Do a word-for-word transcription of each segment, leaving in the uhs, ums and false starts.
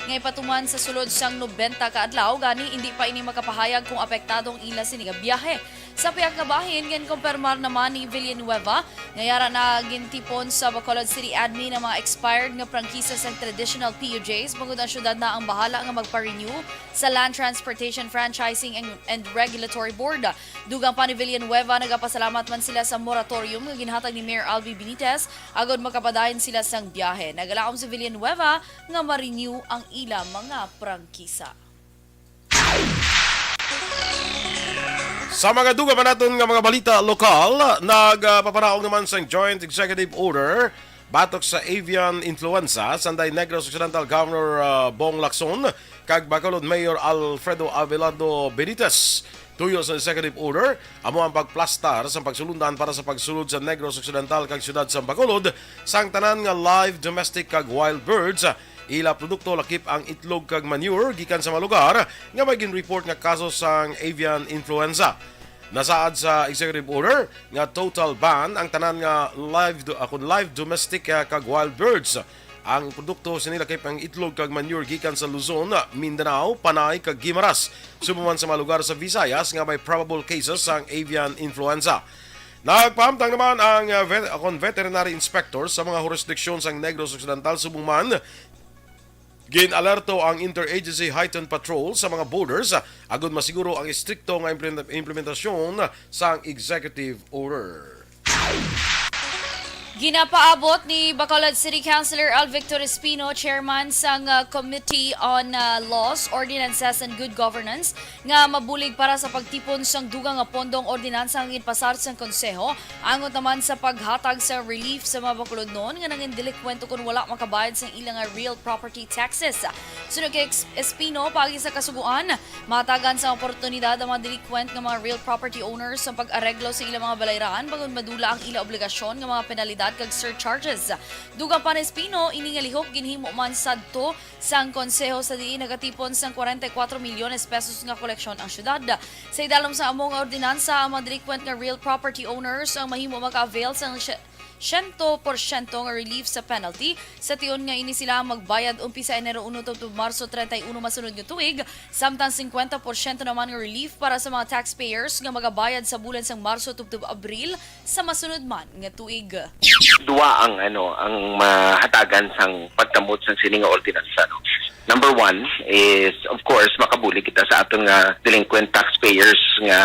nga ipatuman sa sulod sang nobenta ka adlaw, gani indi pa ini makapahayag kung apektado ang ila sini nga biyahe. Sa pihak nga bahin, ginkumpirmar naman ni Villanueva nga yara na gintipon sa Bacolod City Admin ang mga expired nga prangkisa sang traditional P U Js, bangod ang syudad na ang bahala nga magpa-renew sa Land Transportation Franchising and, and Regulatory Board. Dugang pa ni Villanueva, nagapasalamat man sila sa moratorium nga ginhatag ni Mayor Albi Benitez agod makapadayon sila sang biyahe. Nagalaom si Villanueva nga ma-renew ang ila mga prangkisa. Sa mga dugang pa naton nga mga balita lokal, nagpapanaog naman sang Joint Executive Order batok sa avian influenza, sanday Negros Occidental Governor, ah, Bong Lacson kag Bacolod Mayor Alfredo Avelado Benitez. Tuyo sa executive order, amo ang pagplastar sang pagsulundan para sa pagsulod sa Negros Occidental kag siyudad sa Bacolod sang tanan nga live domestic kag wild birds, ila produkto, lakip ang itlog kag manure, gikan sa mga lugar nga may gin-report nga kaso sang avian influenza. Nasaad sa executive order nga total ban ang tanan nga live do-, ah, kun live domestic, ah, kag wild birds. Ang produkto sini lakip ang itlog kag manure gikan sa Luzon, Mindanao, Panay kag Guimaras, subong man sa mga lugar sa Visayas nga may probable cases sang avian influenza. Nagpahamtang naman ang, ah, vet-, kon veterinary inspector sa mga jurisdiction sang Negros Occidental, subong man gin-alerto ang Interagency Heightened Patrol sa mga borders, ah, agud masiguro ang estrikto nga implement-, implementasyon sang executive order. Ginapaabot ni Bacolod City Councilor Al Victor Espino, chairman sang, uh, Committee on, uh, Laws, Ordinances, and Good Governance, nga mabulig para sa pagtipon sang dugang nga pondo ang ordinansa nga ginpasar sang konseho, angot naman sa paghatag sa relief sa mga Bacolodnon nga nangin delikwento kon wala makabayad sang ilang nga real property taxes. Suno kay Ex-, Espino, paagi sa kasugoan, mahatagan sang oportunidad ang mga delinquent nga mga real property owners sa pag-areglo sa ilang mga balayran bangod madula ang ila obligasyon nga mga penalidad kag surcharges. Dugang pa ni Espino, ini nga lihok ginhimo man sadto sang konseho sa diin nagatipon sang kwarenta y kuwatro milyones pesos nga koleksyon ang syudad. Sa idalom sa amo nga ordinansa, ang mga delinquent nga real property owners ang mahimo maka-avail sang sye-, siyento porsyento nga relief sa penalty, sa tion nga ini sila ang magbayad umpisa Enero uno tubtob Marso treinta y uno masunod nga tuig, samtang singkwenta porsyento naman nga relief para sa mga taxpayers nga magabayad sa bulan sang Marso tubtob Abril sa masunod man nga tuig. Duwa ang, ano, ang mahatagan sang pagtamod sang sini nga ordinansa, no? Number one is, of course, makabulig kita sa aton nga delinquent taxpayers nga,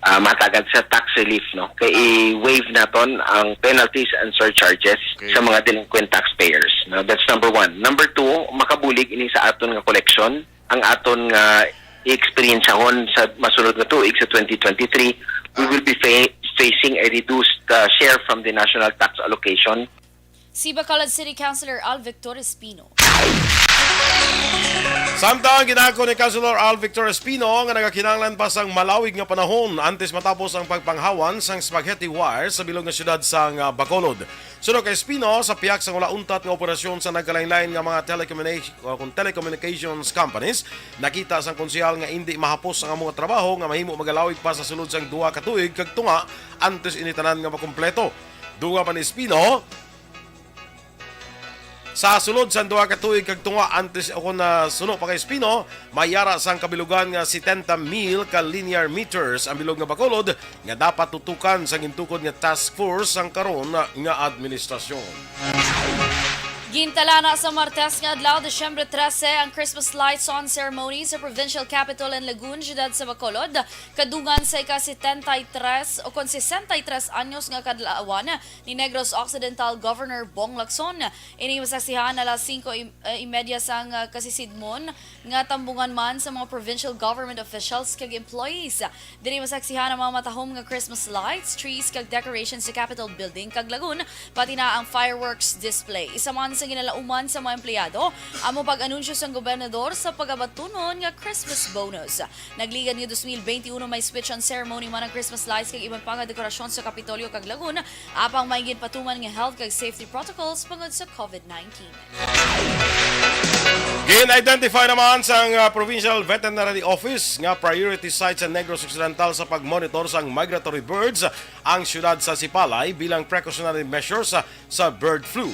ah, mahatagan sa tax relief, no? Kay i-waive naton ang penalties and surcharges Okay. sa mga delinquent taxpayers, no? That's number one. Number two, makabulig ini sa aton nga koleksyon, ang aton nga i-experienceahon sa masunod nga tuig, sa twenty twenty-three, we will be fa-, facing a reduced, uh, share from the national tax allocation. Si Bacolod City Councilor Al Victor Espino. Samtang ginako ni Councilor Al Victor Espino nga nagakinahanglan pa sang malawig nga panahon antes matapos ang pagpanghawan sang spaghetti wire sa bilog nga siyudad sang, ah, Bacolod. Suno kay Espino, sa pihak sang wala untat nga operasyon sa nagkalainlain nga mga telecommunication o kon telecommunications companies, nakita sang konsehal nga indi mahapos ang amo nga trabaho nga mahimo magalawig pa sa sulod sang duha ka tuig kag tunga antes ini tanan nga makumpleto. Dugang pa ni Espino, sa sulod sang duha ka tuig kag tunga antes o kon, ah, suno pa kay Espino, may yara sang kabilugan nga setenta mil ka linear meters ang bilog nga Bacolod nga dapat tutukan sa gintukod nga task force sang karon nga administrasyon. Gintalana sa Martes nga adlaw, Disyembre trese, ang Christmas Lights On Ceremony sa Provincial Capitol in Lagoon, siyudad sa Bacolod, kadungan sa ika-setenta y tres o kon sesenta y tres anyos nga kadlawan ni Negros Occidental Governor Bong Lacson. Ini masaksihan alas singko y, eh, y media sang, ah, kasisidmon nga tambungan man sa mga provincial government officials kag employees. Diri masaksihan ang mga matahom nga Christmas lights, trees, kag decorations sa Capitol Building kag Lagoon, pati na ang fireworks display. Isa man sa ginalauman sa mga empleyado, amo pag-anunsyo sang gobernador sa pagabatunon nga Christmas bonus. Nagligad nga dos mil benti uno may switch on ceremony man ang Christmas lights kag iban pa nga dekorasyon sa Kapitolyo kag Lagoon, apang may ginpatuman nga health kag safety protocols bangod sa COVID nineteen. Gin-identify naman sang, ah, Provincial Veterinary Office nga priority site sa Negros Occidental sa pag-monitor sang migratory birds ang siyudad sa Sipalay bilang precautionary measures sa, sa bird flu.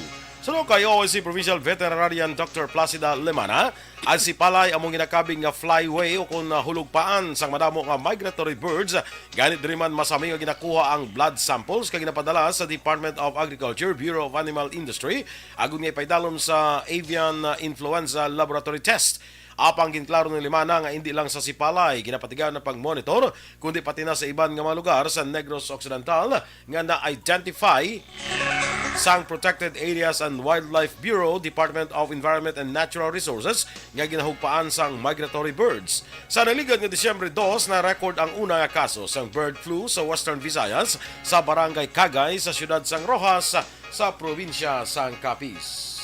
Suno kay O I C Provincial Veterinarian Doctor Placida Lemana, ang sipalay amo ginakabig nga flyway o kon hulugpaan sang madamo nga migratory birds. Gani diri man masami nga ginakuha ang blood samples kag ginapadala sa Department of Agriculture, Bureau of Animal Industry, agud nga ipaidalom sa avian influenza laboratory test. Apang ginklaro ni Limana nga indi lang sa sipalay ginapatigayon ang pag-monitor, kundi pati na sa iban nga mga lugar sa Negros Occidental nga na-identify sang Protected Areas and Wildlife Bureau, Department of Environment and Natural Resources nga ginahugpaan sang migratory birds. Sa naligad nga Disyembre dos, na-record ang una nga kaso sang bird flu sa Western Visayas sa Barangay Kagay sa siyudad sang Roxas sa probinsya sang Capiz.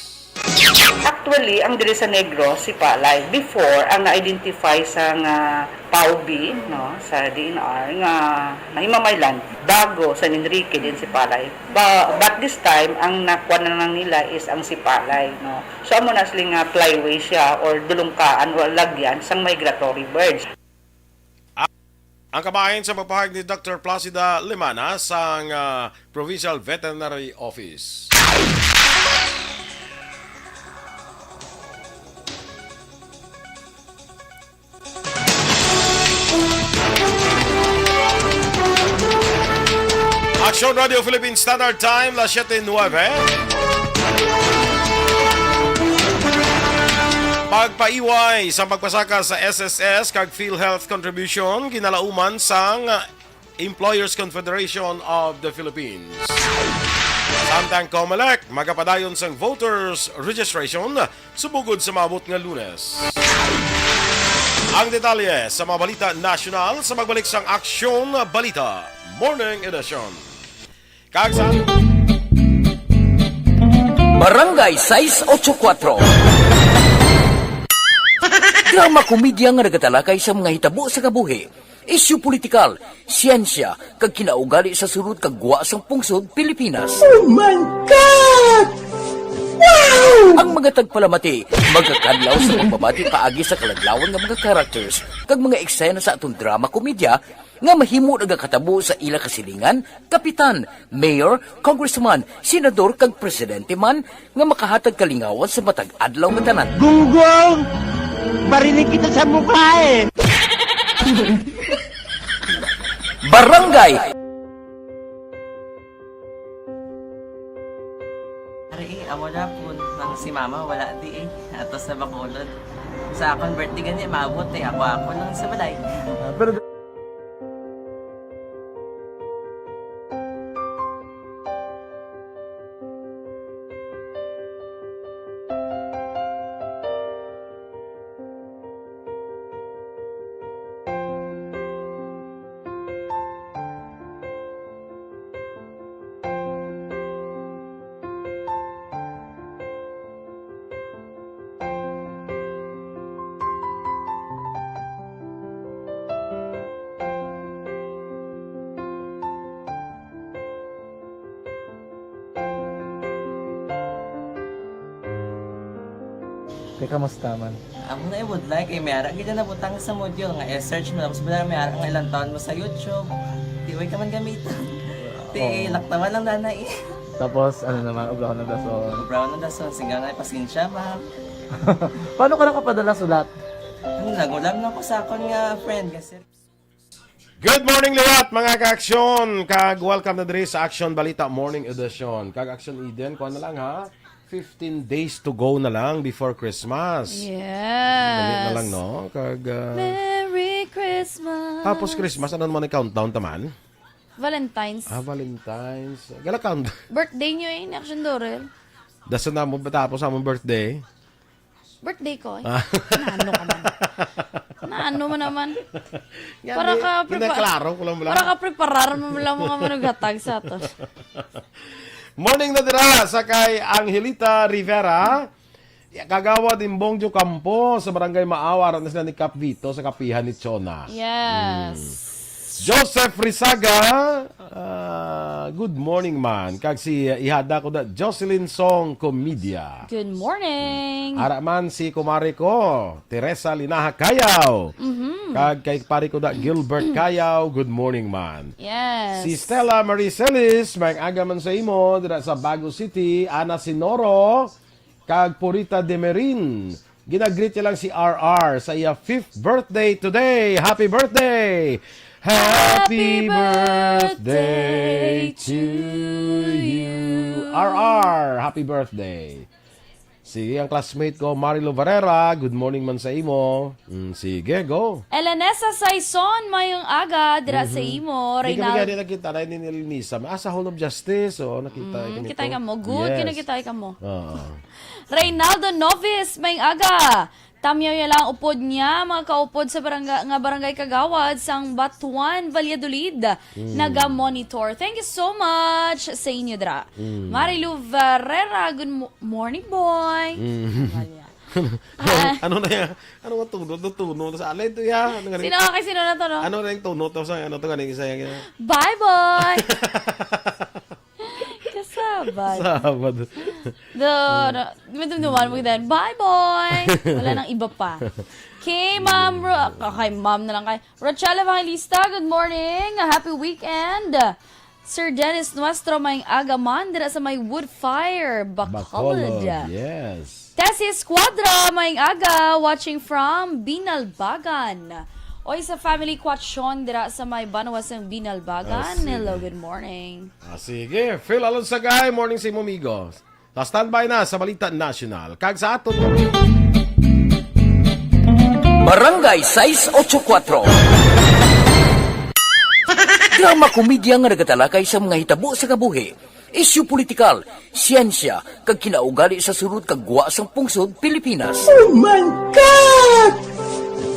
Actually, ang diri sa Negros, sipalay. Before, ang na-identify sa nga PAWB, no, sa D N R, nga nahimamaylan, Bago, San Enrique, din sipalay. Ba, but this time, ang nakuha na lang nila is ang sipalay, no. So, amo na sila nga flyway siya or dulungkaan o lagyan sang migratory birds. Ang kabahin sa pagpahayag ni Doctor Placida Lemana sang ah, Provincial Veterinary Office. Action Radio Philippine Standard Time, las siete nueve. Pagpaiway sa pagpasaka sa S S S kag PhilHealth contribution ginalauman sang Employers Confederation of the Philippines. Samtang Comelec magapadayon sang voters registration subugod sa maabot nga Lunes. Ang detalye sa mga balita nasyonal sa magbalik sang Aksyon Balita Morning Edition. Kag sa Barangay sais ocho kuatro. Drama komedya nga nagatalakay sa mga hitabo sa kabuhi, isyu politikal, siyensya, kag kinaugali sa surot kag gwa sang pungsod Pilipinas. Oh my God! Wow! Ang mga tagpalamati magakadlaw sa pagbabati paagi sa kaladlawan nga mga characters kag mga eksena sa aton drama komedya nga mahimo nagakatabo sa ila kasilingan, kapitan, mayor, congressman, senador kag presidente man nga makahatag kalingawan sa matag adlaw nga tanan. Gunggong! Barinig kita sa mukha eh! Barangay Ari, amo na po nang si mama wala di eh. Ato sa Bacolod. Sa akon birthday gani, maabot eh. Ako-ako lang sa balay. Ah, pero Te, kamusta man? Amo na ibudlay kay may ara gid na nabutang sa module nga i-search mo, tapos bala may ara nga ilang taon mo sa YouTube. Di way ka man gamiton. Ti Oo. Laktawan lang nanay. Tapos ano naman, obra ko ng dason. Brown ang dason, singga nga pasensya, ma'am. Paano ka nakapadala sulat? Ano, nagulam lang ko sa akon nga friend kasi Good morning liwat, mga ka-aksyon, kag welcome na diri sa Aksyon Balita Morning Edition. Kag Aksyon Eden, kuha na lang ha, fifteen days to go na lang before Christmas. Yes. Dali na lang, no? Kag, ah, Merry Christmas! Tapos Christmas, ano naman ang countdown taman? Valentine's. Ah, Valentine's. Gala countdown. Birthday niyo eh, ni Aksyon Dorel. Dasa na mo, tapos among birthday. Birthday ko eh. Ah. Naano ka man? Naano mo naman? Para ka prepa- ginaklaro ko lang, wala. Para ka preparar mo lang mga manughatag sa ato. Morning na dira sa kay Angelita Rivera. Kagawad Imbongjo Campo sa Barangay Maaw, ara na sila ni Kap Vito sa kapihan ni Chona. Yes. Hmm. Joseph Risaga, ah, good morning man. Kag si, ah, ihada ko na, Jocelyn Song Comedia. Good morning. Ara man si kumare ko, Teresa Linaha Cayaw. Mhm. Kag kay pare ko na, Gilbert Cayaw, good morning man. Yes. Si Stella Marie Celis, may aga man sa imo, dira sa Bago City, Ana Sinoro, kag Purita Demerin. Ginagreet niya lang si R R sa iya fifth birthday today. Happy birthday! Happy Happy birthday birthday to to you. you. R R, happy birthday. Sige, ang classmate ko, Marilo Varela, good morning man sa imo. Mm, sige, go. Elanesa Saison, mayong aga, dira sa Mhm. imo, Di kami Reynald. gani nakita na ni Elanesa. Asa Hall of Justice, oh, nakita Mm, kami kita to. ka mo. Good, Yes. kinakita ka mo. Oo. Reynaldo Novis, mayong aga. Tamyaw ya lang upod niya, mga kaupod sa barangay, nga barangay kagawad sang Batuan, Valladolid. Mm. Naga-monitor. Thank you so much sa inyo, dra. Mm. Marilu Varela, good mo-, morning, boy. Mm. Wala. Ah. Ano na yan? Ano nga tuno? Ano tuno? Sa alay to ya? Ano nga ni? Sino? Kay sino na to, no? Ano na yung tuno to? Sa ano to? Ganing isa yung Bye, boy! Kasabad. Sabad. Do, no, madumduman mo din. Bye, boy! Wala nang iba pa. Kay Ma'am Ro-, ah, kay Ma'am na lang kay Rochelle Evangelista, good morning. A happy weekend. Sir Dennis Nuestro, may aga man dira sa may Woodfire, Bacolod. Bacolod, yes. Tessie Escuadra, may aga, watching from Binalbagan. Oy, sa family Quachon dira sa may Banwa sang Binalbagan. Ah, sige. Hello, good morning. Ah, sige. Phil Alonsagay, morning sa imo, amigo. Sa standby na sa Balita National. Kag sa aton Barangay sais ocho kuatro. Drama komedya nga nagatalakay sa mga hitabo sa kabuhi, isyu politikal, siyensya, kag kinaugali sa sulod kag gwa sang pungsod Pilipinas. Oh my God!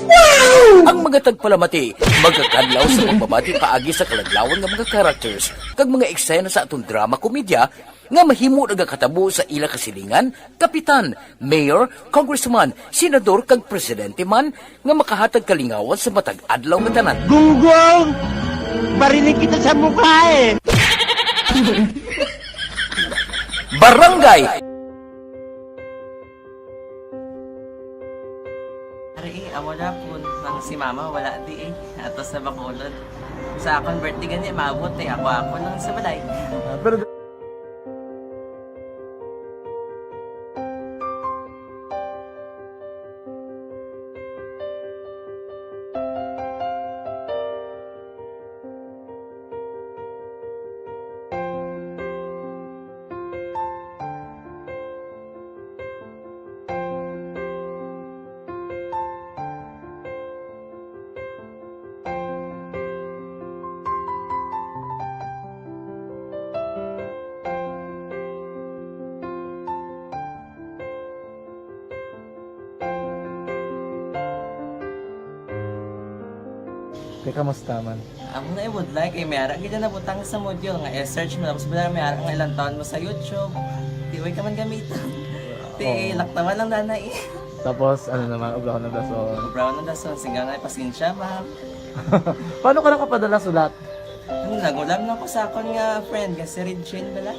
Wow! Ang mga tagpalamati magakadlaw sa pagbabati paagi sa kaladlawan nga mga characters kag mga eksena sa aton drama komedya nga mahimo nagakatabo sa ila kasilingan, kapitan, mayor, congressman, senador, kag presidente man nga makahatag kalingawan sa matag adlaw nga tanan. Gunggong! Barinig kita sa mukha eh! Barangay Ari, eh, amo na po. Nang si mama, wala di eh. Ato sa Bacolod. Sa akon birthday gani, maabot eh. Ako, ako lang sa balay. Ah, pero Te, kamusta man? Amo na, I would like, eh, may ara gid na nabutang sa module nga i-search mo, tapos wala may ara nga ilang taon mo sa YouTube. Di, way ka man gamiton. Ti, Oo. Laktawan lang, nanay. Tapos, ano naman, ubrahon ng dason. Ubrahon ng dason, singga nga, pasensya, ma'am. Paano ka nakapadala sulat? Ano, nagulam lang ko sa akon nga friend, nga si Regine bala.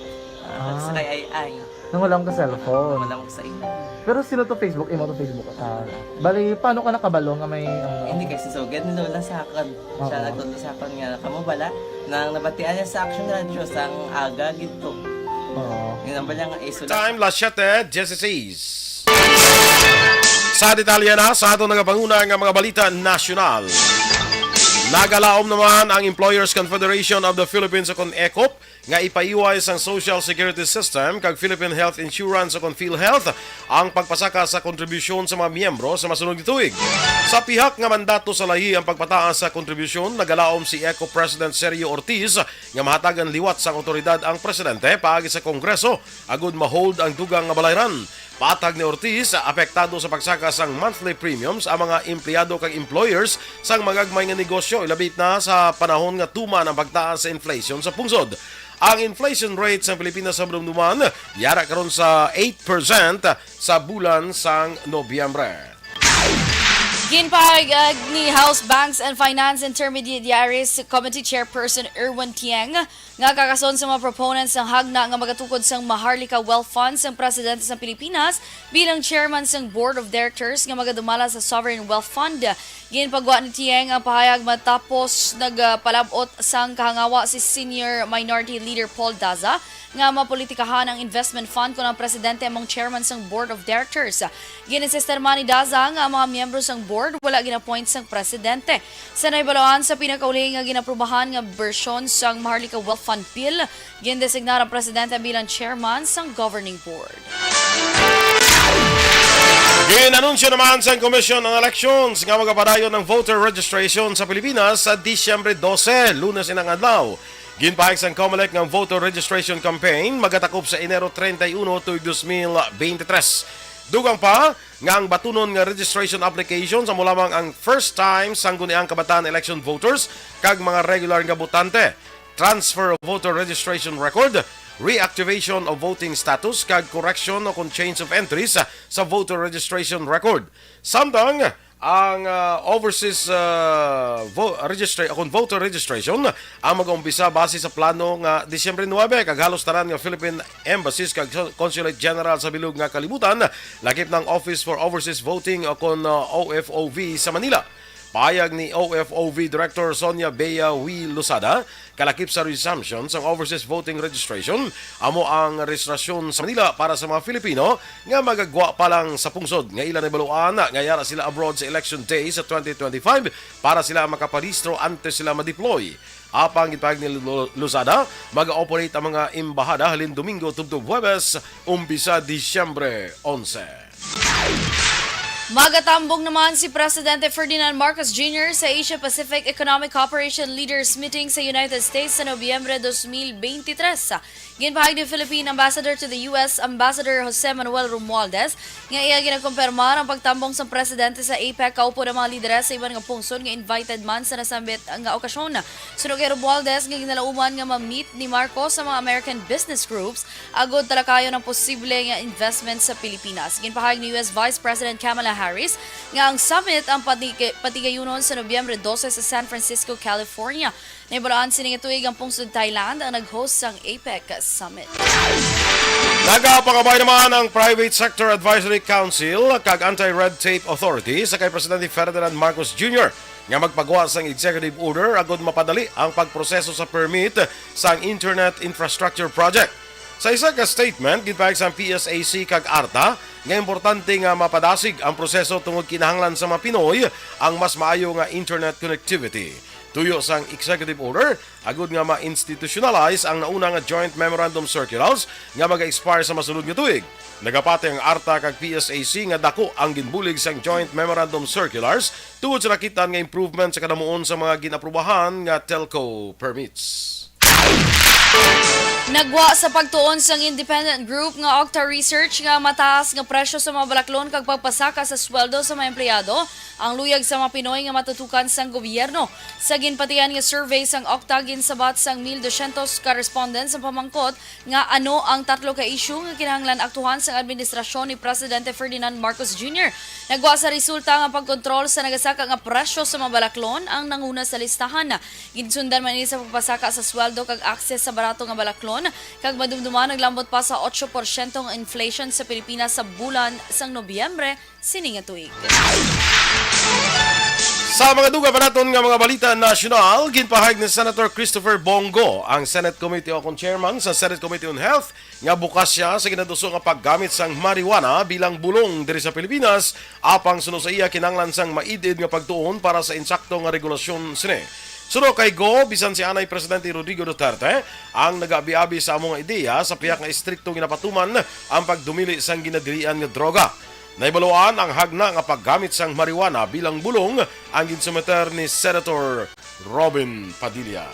Ah, Ah. sa kay Ay Ay. Nangulam ka cellphone. Nangulam ko sa imo. Pero sino to Facebook? Imo to Facebook? Ah, bali, paano ka nakabalo nga may, ano? Hindi, kay si Sugad ni Lola sa akon. Siya Oo. nagtudlo sa akon nga, kamo bala, nang nabatian niya sa Action Radio, sang aga gid to. Oo. Yun ang bala nga isulat. Time, las siete dieciséis. Sa detalye na, sa aton nagapanguna nga mga balita nasyonal. Nagalaom naman ang Employers Confederation of the Philippines, o kon ECOP, nga ipaiway sang social security system kag Philippine Health Insurance, o kon PhilHealth, ang pagpasaka sa kontribusyon sa mga miyembro sa masunod nga tuig. Sa pihak nga mandato sa layi ang pagpataas sa kontribusyon, nagalaom si ECOP President Sergio Ortiz nga mahatagan liwat sang awtoridad ang presidente paagi sa Kongreso agud ma-hold ang dugang nga balayran. Patag ni Ortiz, apektado sa pagsaka sang monthly premiums ang mga empleyado kag employers sang magagmay nga negosyo, ilabi na sa panahon nga tuman ang pagtaas sa inflation sa pungsod. Ang inflation rate sa Pilipinas sa madumduman yara karon sa eight percent sa bulan sang Nobyembre. Ginpahayag ni House Banks and Finance Intermediaries Committee Chairperson Erwin Tieng nga kakason sa mga proponents sang hagna nga magatukod sang Maharlika Wealth Fund sang Presidente sang Pilipinas bilang chairman sang Board of Directors nga magadumala sa Sovereign Wealth Fund. Ginpagwa ni Tieng ang pahayag matapos nagpalab-ot sang kahangawa si Senior Minority Leader Paul Daza nga mapolitikahan ang investment fund kon ang presidente among chairman sang board of directors. Gin-insistir man ni Daza nga ang mga miyembro sang board wala gin-appoint sang presidente. Sa nahibaluan, sa pinakauli nga ginaprubahan nga bersyon sang Maharlika Wealth Fund Bill, gindesignar ang presidente bilang chairman sang governing board. Gin-anunsyo naman sang Commission on Elections nga magapadayon ang voter registration sa Pilipinas sa Disyembre dose, Lunes inang adlaw. Ginpahayag sang Comelec nga ang voter registration campaign magatakop sa Enero treinta y uno tuig dos mil beintitrés. Dugang pa nga ang batunon nga registration applications amo lamang ang first time sang guniang kabataan election voters kag mga regular nga botante, transfer of voter registration record, reactivation of voting status, kag correction o kon change of entries sa voter registration record. Samtang ang ah, overseas ah, vo- registra- kon voter registration ang mag-umpisa base sa plano nga Disyembre nuebe, kag halos tanan nga Philippine embassies kag consulate general sa bilog nga kalibutan lakip ng Office for Overseas Voting o kon ah, O F O V sa Manila. Pahayag ni O F O V Director Sonia Bea Wi Losada, kalakip sa resumption sang overseas voting registration, amo ang rehistrasyon sa Manila para sa mga Filipino nga magagwa pa lang sa pungsod nga ila nahibaluan nga yara sila abroad sa election day sa twenty twenty-five para sila makaparehistro antes sila ma-deploy. Apang gipahayag ni Lo- Lozada, mag-operate ang mga embahada halin Domingo tubtob Huwebes, umpisa Disyembre onse. Magatambong naman si Presidente Ferdinand Marcos Junior sa Asia-Pacific Economic Cooperation Leaders Meeting sa United States sa Nobyembre dos mil beintitrés. Ginpahayag ni Philippine Ambassador to the U S, Ambassador Jose Manuel Romualdez, nga iya ginakumpirmar ang pagtambong sang presidente sa APEC kaupod ang mga lideres sa iban nga pungsod nga invited man sa nasambit nga okasyon. Suno kay Romualdez, nga ginalauman nga ma-meet ni Marcos sa mga American business groups agud talakayon ang posible nga investment sa Pilipinas. Ginpahayag ni U S Vice President Kamala Harris nga ang summit ang pati- patigayunon sa Nobyembre dose sa San Francisco, California. Nahibaluan sini nga tuig ang pungsod Thailand ang nag-host sang APEC Summit. Nagapangabay naman ang Private Sector Advisory Council kag Anti-Red Tape Authority sa kay Presidente Ferdinand Marcos Junior nga magpagawa sang executive order agud mapadali ang pagproseso sa permit sang Internet Infrastructure Project. Sa isa ka statement, ginpahayag sang P S A C kag ARTA nga importante nga mapadasig ang proseso tungod kinahanglan sa mga Pinoy ang mas maayo nga internet connectivity. Tuyo sang executive order, agud nga ma-institutionalize ang nauna nga joint memorandum circulars nga mag-expire sa masulod nga tuig. Nagapati ang ARTA kag P S A C nga dako ang ginbulig sang joint memorandum circulars tungod sa nakit-an nga improvement sa kadamuon sa mga gin-aprubahan nga telco permits. Nagwa sa pagtuon sang independent group nga Octa Research nga mataas nga presyo sa mga balaklon kag pagpasaka sa sweldo sa mga empleyado ang luyag sa mga Pinoy nga matutukan sang gobyerno. Sa ginpatian nga survey sang Octa, ginsabat sang mil dosyentos ka respondents ang pamangkot nga ano ang tatlo ka issue nga kinahanglan aktuhan sang administrasyon ni Presidente Ferdinand Marcos Junior. Nagwa sa resulta nga pagkontrol sa nagasaka nga presyo sa mga balaklon ang nanguna sa listahan. Ginsundan man ini sa pagpasaka sa sweldo kag access sa barato nga balaklon, kag madumduman naglambot pa sa otso porsyento nga inflation sa Pilipinas sa bulan sang Nobyembre sini nga tuig. Sa mga dugang pa naton nga mga balita nasyonal, ginpahayag ni Senator Christopher Bong Go, ang Senate Committee o kon Chairman sa Senate Committee on Health, nga bukas siya sa ginaduso nga paggamit sang marijuana bilang bulong diri sa Pilipinas, apang suno sa iya, kinahanglan sang maid-id nga pagtuon para sa insakto nga regulasyon sini. Suno kay Go, bisan si anay Presidente Rodrigo Duterte ang nag-abi-abi sa amo nga ideya, sa pihak nga istrikto ginapatuman ang pagdumili sang ginadilian nga droga. Nahibaluan ang hagna nga paggamit sang marijuana bilang bulong ang ginsumiter ni Senator Robin Padilla.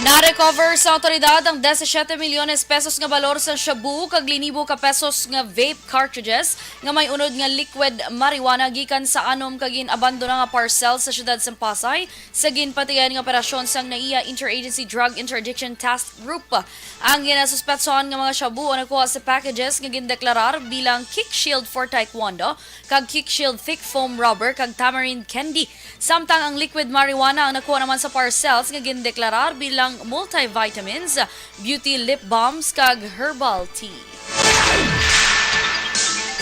Na-recover sa awtoridad ang disisiete milyones pesos nga balor sa shabu kag linibo ka pesos nga vape cartridges nga may unod nga liquid marijuana gikan sa anom ka gin-abandona nga parcel sa siyudad sa Pasay sa ginpatigayon nga operasyon sang NAIA Interagency Drug Interdiction Task Group. Ang ginasuspetsahan nga mga shabu ang nakuha sa packages nga gindeklarar bilang kick shield for taekwondo kag kick shield thick foam rubber kag tamarind candy. Samtang ang liquid marijuana ang nakuha naman sa parcels nga gindeklarar bilang multivitamins, beauty lip balms, kag herbal tea.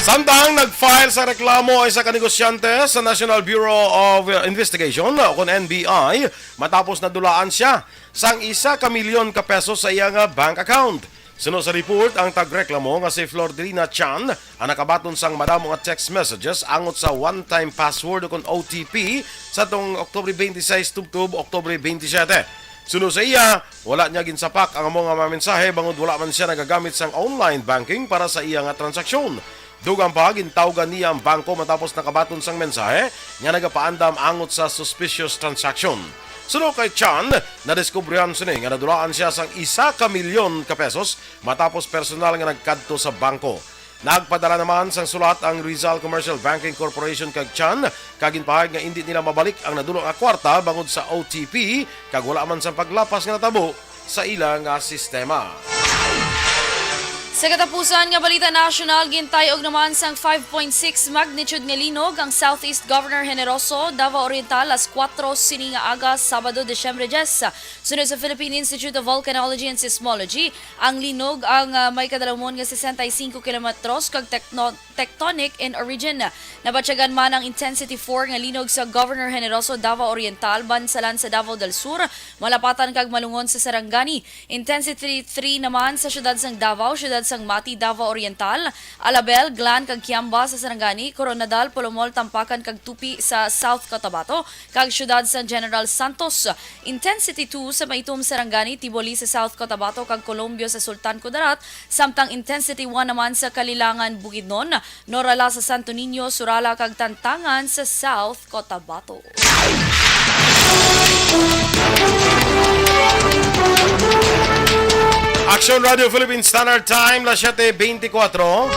Samtang nag-file sa reklamo ang isa ka negosyante sa National Bureau of Investigation o kon N B I matapos nadulaan siya sang isa ka milyon ka pesos sa iya nga bank account. Suno sa report, ang tagreklamo nga si Flordrina Chan ang nakabaton sang madamo nga text messages angot sa one-time password o kon O T P sa tong Oktubre twenty-six tubtob Oktubre twenty-seven. Suno sa iya, wala niya ginsapak ang amo nga mga mensahe bangod wala man siya nagagamit sang online banking para sa iya nga transaksyon. Dugang pa, gintawgan niya ang bangko matapos nakabaton sang mensahe nga nagapaandam angot sa suspicious transaction. Suno kay Chan, nadiskubrihan sini nga nadulaan siya sang isa ka milyon ka pesos matapos personal nga nagkadto sa bangko. Nagpadala naman sang sulat ang Rizal Commercial Banking Corporation kag Chan, kag ginpahayag nga indi nila mabalik ang nadula nga kwarta bangod sa O T P, kag wala man sang paglapas nga natabo sa ila nga sistema. Sa katapusan nga balita nasyonal, gintay-og naman sang five point six magnitude nga linog ang Southeast Governor Generoso, Davao Oriental, alas kuwatro sini nga aga, Sabado, Disyembre diyes. Suno sa Philippine Institute of Volcanology and Seismology, ang linog ang, ah, may kadalumon nga sesenta y cinco kilometros kag tekno-, tectonic in origin. Nabatyagan man ang intensity four nga linog sa Governor Generoso, Davao Oriental, Bansalan sa Davao del Sur, Malapatan kag Malungon sa Sarangani. Intensity three naman sa siyudad sang Davao, siyudad sang Mati, Davao Oriental, Alabel, Glan, kag Kiamba sa Sarangani, Koronadal, Polomol, Tampakan, kag Tupi sa South Cotabato, kag siyudad sang General Santos. Intensity two sa Maitom, Sarangani, Tiboli sa South Cotabato, kag Colombio sa Sultan Kudarat, samtang intensity one naman sa Kalilangan, Bukidnon, Norala sa Santo Niño, Surala, kag Tantangan sa South Cotabato. Aksyon Radio Philippine Standard Time, las siete veinticuatro.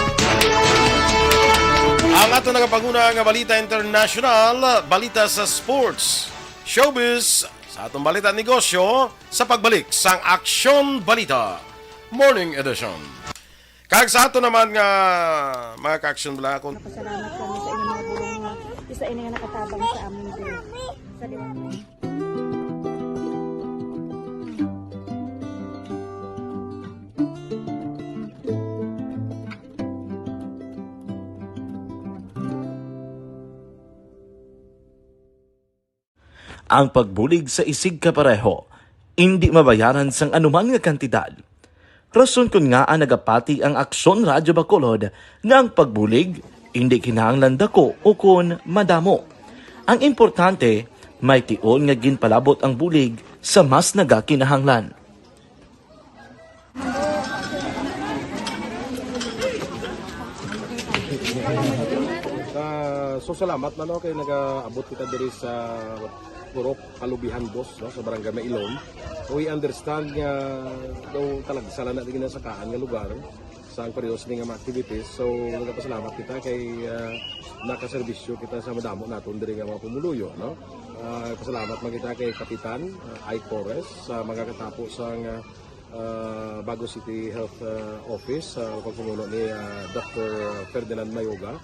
Ang ato nagapanguna nga balita international, balita sa sports, showbiz, sa atong balita negosyo, sa pagbalik sang Aksyon Balita Morning Edition. Kag sa ato naman nga mga ka-aksyon, bala, kung Pasalamat kami sa inyong mga bulong nga isa ini nga nakatabang sa amin din. Sa Ang pagbulig sa isigkapareho indi mabayaran sang anuman nga kantidad. Rason kon ngaa nagapati ang Aksyon Radyo Bacolod nga ang pagbulig indi kinahanglan dako ukon madamo. Ang importante, may tion nga ginpalabot ang bulig sa mas nagakinahanglan. Ah, so salamat man, no, kay nagaabot kita diri sa Purok Kalubihan Dos, no, sa Barangay Mailom. We understand nga daw talagsa lang na di ginasakaan nga lugar sa ang periodo sini nga mga activities. So nagapasalamat kita kay, ah, nakaserbisyo kita sa madamo naton diri nga mga pumuluyo, no. Ah, pasalamat man kita kay Kapitan, ah, Ike Torres sa mga katapo sa nga ah, Bago City Health, ah, Office, sa pagpamuno ni, ah, Doctor Ferdinand Mayoga,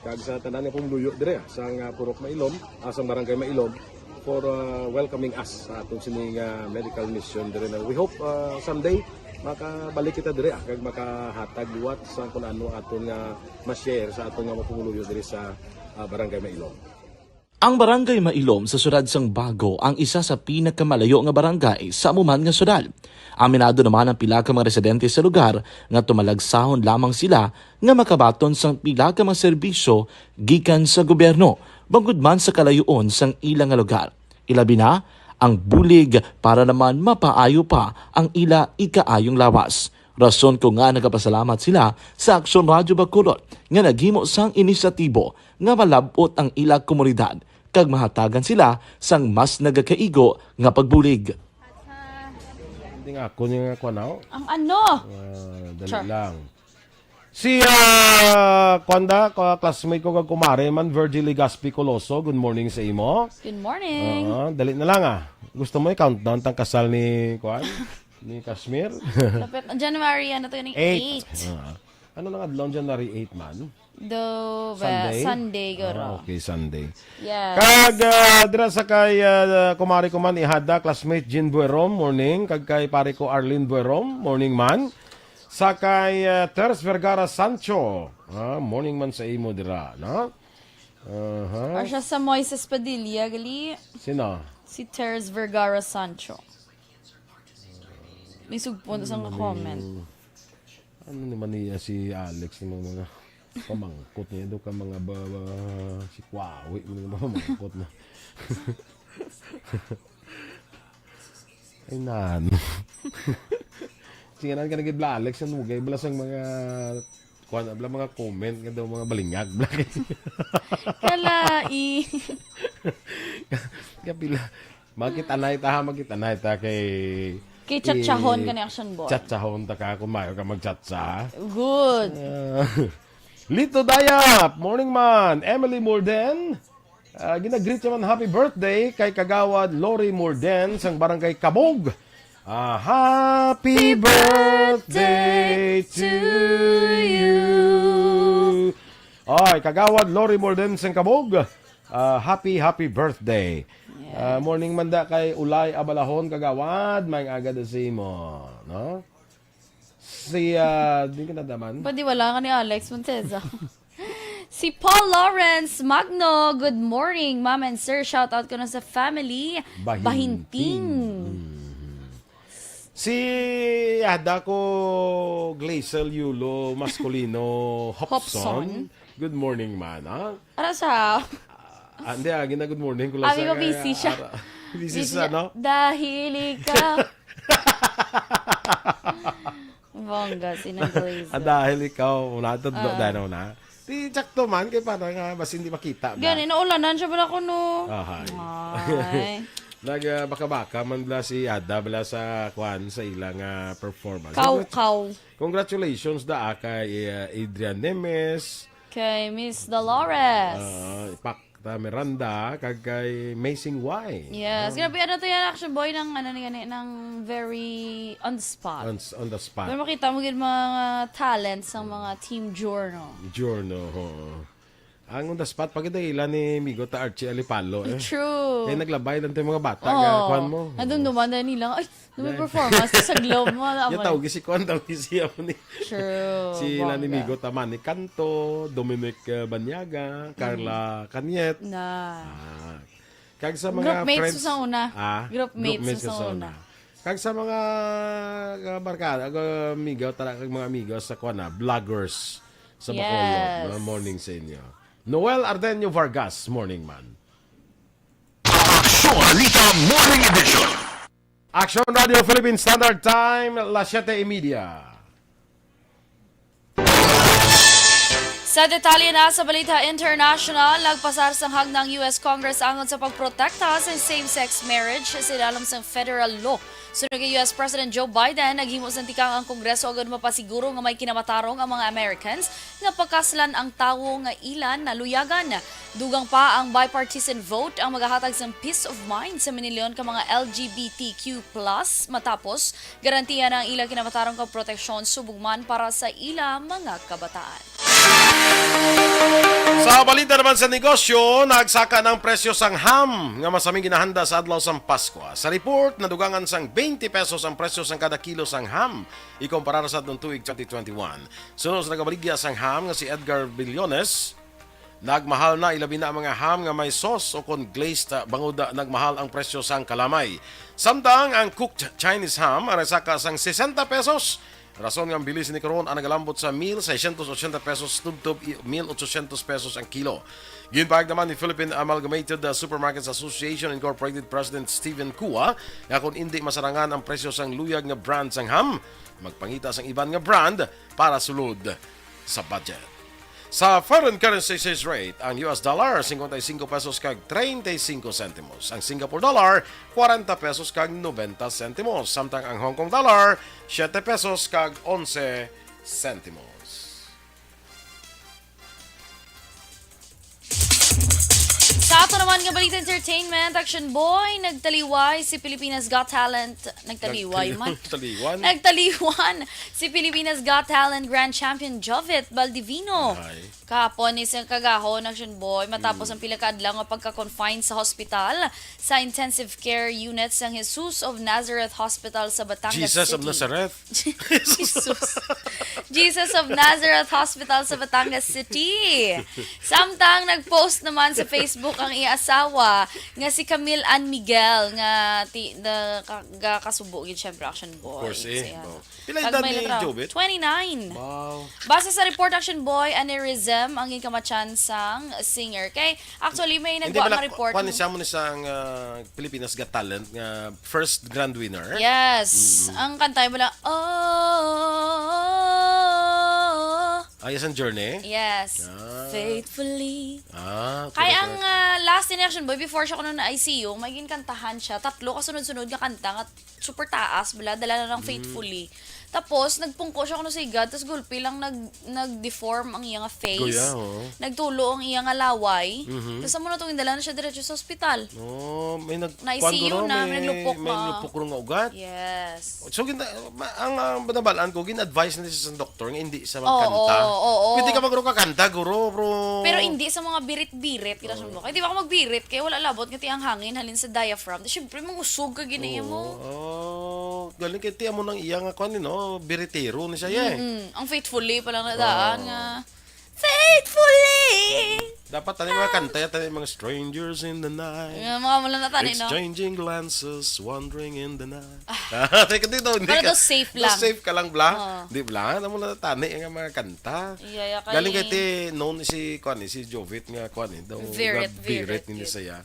kag sa tanan nga pumuluyo dire, ah, sa nga Purok Mailom, ah, sa Barangay Mailom, for, ah, welcoming us sa aton sini nga medical mission dire na. We hope, ah, someday makabalik kita dire, ah, kag makahatag liwat sa kun ano aton nga ma-share sa aton nga mga pumuluyo dire sa, ah, Barangay Mailom. Ang Barangay Mailom sa siyudad sang Bago ang isa sa pinakamalayo nga barangay sa amo man nga siyudad. Aminado naman ang pila ka mga residente sa lugar nga tumalagsahon lamang sila nga makabaton sang pila ka mga serbisyo gikan sa gobyerno, bangod man sa kalayoon sang ila nga lugar. Ilabi na ang bulig para naman mapaayo pa ang ila ikaayong lawas. Rason kon ngaa nagapasalamat sila sa Aksyon Radyo Bacolod nga naghimo sang inisyatibo nga malab-ot ang ila komunidad kag mahatagan sila sang mas nagakaigo nga pagbulig. Sa Ning ako niya nga kuan, aw. Ang ano? Ah, dali Char. lang. Si, ah, kuan da, ka-, classmate ko kag kumare man, Virgil Legaspi Coloso. Good morning sa imo. Good morning. Ah, dali na lang, ah. Gusto mo i-countdown tang kasal ni, kuan? Ni Kashmir? Lapit. January, ano to, yung Eight. eight. Ah. Ano nang adlaw, January eight man? Do, Sunday? Sunday, guro. Ah, okay, Sunday. Yes. Kag ah, dira sa kay ah, kumari ko man, ihada, classmate Jean Buerom, morning. Kag kay pare ko Arlene Buerom, morning man. Sa kay ah, Teres Vergara Sancho, ah, morning man sa imo dira, no? Aha. Or siya sa Moises Padilla, gali. Sino? Si Teres Vergara Sancho. May sugpon sa nga comment. Ano naman niya si Alex ng mga pamangkot niya do ka mga ba, ba si Kwawi mo nga pamangkot na. Ay nan. Sige na ka nagibla Alex ang mugay bala sang mga kuan bala mga comment nga daw mga balingag bala. Kalai. Kapila. Magkitanay ta ha, magkitanay ta kay Kay chatsahon i- ka ni Action Boy. Chatsahon ta ka kung mayo ka magchatsa. Good. Ah, Lito Dayap, morning man. Emily Morden, ah, ginagreet naman happy birthday kay Kagawad Lori Morden sang Barangay Kabog. Ah, happy birthday to you. Oy, Kagawad Lori Morden sang Kabog. Ah, happy, happy birthday. Ah, morning man da kay Ulay Abalahon, Kagawad. May aga da sa imo, no? Si, ah, di ka nadaman? Pwede wala ka ni Alex Monteza. Si Paul Lawrence Magno, good morning, ma'am and sir. Shout out ko na sa family. Bahinting. Bahinting. Mhm. Si ada ko Glazel Yulo Masculino Hopson. Hopson. Good morning man, ha? Ara sa Ah, hindi, ah, gina good morning ko lang Abi sa ko busy siya. Ara- busy sa, no? Dahil ikaw. Bongga, sinang Glazel. Ah, dahil ikaw, una, tudlo, Ah. dahil na una. Di, tsakto man, kay para nga, mas hindi makita. Ba? Gani, naulanan siya pala ko, no? Ahay. Ay. Nag, ah, baka-baka man bala si Ada bala sa, kwan, sa ilang ah, performance. Kaw, Congrat- kaw. Congratulations da ah, kay ah, Adrian Nemes, Kay Miss Dolores. ah, Pakta Miranda, kag kay Amazing Y. Yes. Grabe, ano to yan, Action Boy, ng, ano ni gani, ng very on the spot. On, on the spot. Pero makita mo gid mga talents ng mga Team Journal. Journal, oo. Ang on the spot, pagkita ila ni Migo ta Archie Alipalo eh. True. Kaya naglabay lang tayo mga bata, Oo. nga, kwan mo. Nadumduman na nila, ay, na may Dahil- performance sa Globe mo. Alam Yung mo. tawag si Kwan, tawg si Amon eh. True. Si Lani Bongga. Migo Tamani Kanto, Dominic uh, Banyaga, Carla Caniet. Na. Ah. Kag sa mga Group mates friends. sa una. Ah, Group mates group mates sa sa una. una. Kag sa mga uh, barkada, uh, amigo, tara kag mga amigo sa kwan na, vloggers sa Bacolod. Yes. Na morning sa inyo. Noel Ardenio Vargas, morning man. Aksyon Balita Morning Edition. Action Radio Philippine Standard Time, las siete y media. Sa detalye na sa balita international, nagpasar sang hagna ang U S Congress angot sa pagprotekta sa same-sex marriage sa ilalim sang federal law. Suno kay U S President Joe Biden, naghimo sang tikang ang Kongreso agud mapasiguro nga may kinamatarong ang mga Americans nga pakaslan ang tawo nga ila naluyagan. Dugang pa ang bipartisan vote ang magahatag sang peace of mind sa minilyon ka mga L G B T Q plus matapos garantiya na ang ila kinamatarong kag proteksyon subong man para sa ila mga kabataan. Sa balita naman sa negosyo, nagsaka na ang presyo sang ham nga masaming ginahanda sa adlaw sang Paskwa. Sa report, nadugangan sang twenty pesos ang presyo sang kada kilo sang ham ikumparar sa atong tuig twenty twenty-one. Suno sa nagabaligya sang ham nga si Edgar Billones, nagmahal na, ilabi na ang mga ham nga may sauce o kon glazed, ah, bangod, ah, nagmahal ang presyo sang kalamay. Samtang ang cooked Chinese ham ang nagsaka sang sesenta pesos. Rason nga ang bilis ni karon ang nagalambot sa mil seiscientos ochenta pesos tubtob i-, mil ochocientos pesos ang kilo. Ginpahayag naman ni Philippine Amalgamated, ah, Supermarkets Association Incorporated President Steven Cua nga kung indi masarangan ang presyo sang luyag nga brand sang ham, magpangita sang iban nga brand para sulod sa budget. Sa foreign currency exchange rate, ang U S dollar, singkwenta y singko pesos kag treinta y singko sentimos. Ang Singapore dollar, kwarenta pesos kag nobenta sentimos. Samtang ang Hong Kong dollar, siyete pesos kag onse sentimos. Sa ato naman nga balita entertainment, Action Boy, nagtaliway si Pilipinas Got Talent. Nagtaliway man. Taliwan. Nagtaliwan si Pilipinas Got Talent Grand Champion Jovit Baldivino. Ay. Kahapon ni sa kagahon, Action Boy, matapos ang pila ka adlaw nga pagka-confine sa hospital sa intensive care unit sang Jesus of Nazareth Hospital sa Batangas Jesus of City. Nazareth. Jesus. Jesus of Nazareth Hospital sa Batangas City. Samtang nag-post naman sa Facebook ang iya asawa nga si Camille Ann Miguel nga ti na ka, ga- kasubo gid syempre, Action Boy. Of course, eh. Siya. Wow. Pila Kag edad may ni letra. Jovit? Twenty-nine. Wow. Base sa report, Action Boy, aneurysm ang ikamatyan sang singer. Kay actually may Hindi nagwa ba nga report. Kuan ni sa mo ni sang ah, Pilipinas Got Talent nga first grand winner? Yes. Ang kanta mo lang, oh. Ah, yes, ang journey? Yes. Ah. Faithfully. Ah, Kaya correct, ang correct. ah, last ni Action Boy, before siya kuno na I C U, may ginkantahan siya. Tatlo ka sunod-sunod nga kanta nga super taas, bala, dala na ng Mm. Faithfully. Tapos, nagpungko siya kuno sa igad, tapos gulpi lang nag, nag-deform ang iya nga face. Kuya, oo. Nagtulo ang iya nga laway. Mhm. Tapos, amo na itong indala na siya diretso sa ospital. Oh, may nag Na-I C U kuan guro, na, may, may lupok may nga. lupok guro nga ugat. Yes. So, gina, ma- ang uh, banabalaan ko, gin-advise na siya sa doktor nga hindi sa Oo, magkanta. oo, oo. Pwede ka magro kakanta, guro, bro. Pero hindi sa mga birit-birit, kita sa mga. Di ba ako magbirit? Kaya wala labot nga ang hangin halin sa diaphragm. Di, syempre, mangusog ka gini mo. Oh, galing kay tiyan mo nang iya nga kuan, no? Biritero ni siya, eh. Mm, ang Faithfully pa lang nadaan Oo. nga. Faithfully! Dapat tani mga kanta, ya tani mga strangers in the night. Yung mga mula na tani, no? Exchanging glances, wandering in the night. Teka, di daw, hindi Pero ka, daw safe daw lang. safe ka lang, bla? Oo. Di bla? Ano mo na tani, ang mga kanta? Iya, iya, kay Galing kay ti, known si, kuan, eh, si Jovit nga, kuan, eh, daw Birit, nga birit, ni yun. Saya.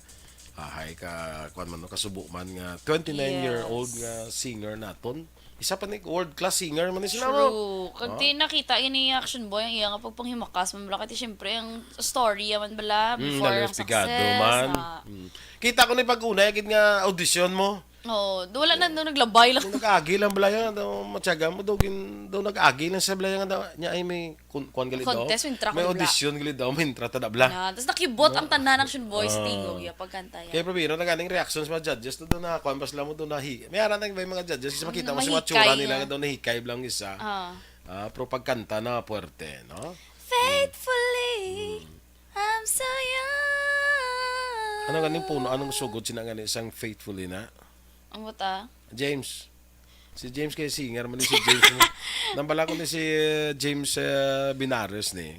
Ahay ka, kuan man, no, kasubo man nga, twenty-nine year old Yes. nga singer naton. Isa pa ni world class singer man ni sila, no? True. Kag ti nakita ini Action Boy ang iya nga pagpanghimakas man bala kay syempre ang story man bala Mm, before Lalo ang Pigado success. man. Ah. Mm. Kita ko ni pag-una, gid nga audition mo. Oh, wala na, no, naglabay lang. Daw nag-agi lang bala yan. Daw matyaga mo, daw, gin, daw nag-agi lang sa bala yan. Daw, niya ay may kun, kuan gali daw. Contest, may track May bala. Audition gali daw, may entrata da bala. Na, tapos nakibot ang tanan ng Action Boys Ah. tingog ya pagkanta ya. Kaya pero biro na ganing reactions mga judges, daw na kuan pa sila mo, daw nahi. May ara na may mga judges, kasi makita mo si Mahikay matsura nila, niya. Daw nahikay lang isa. Ah. Ah, pero pagkanta na puwerte, no? Faithfully, I'm so young. Ano ganing puno, anong sugod sina nga isang Faithfully na? Ang buta? James. Si James kay singer man ni si James. Nambala ko ni si uh, James uh, Binares ni.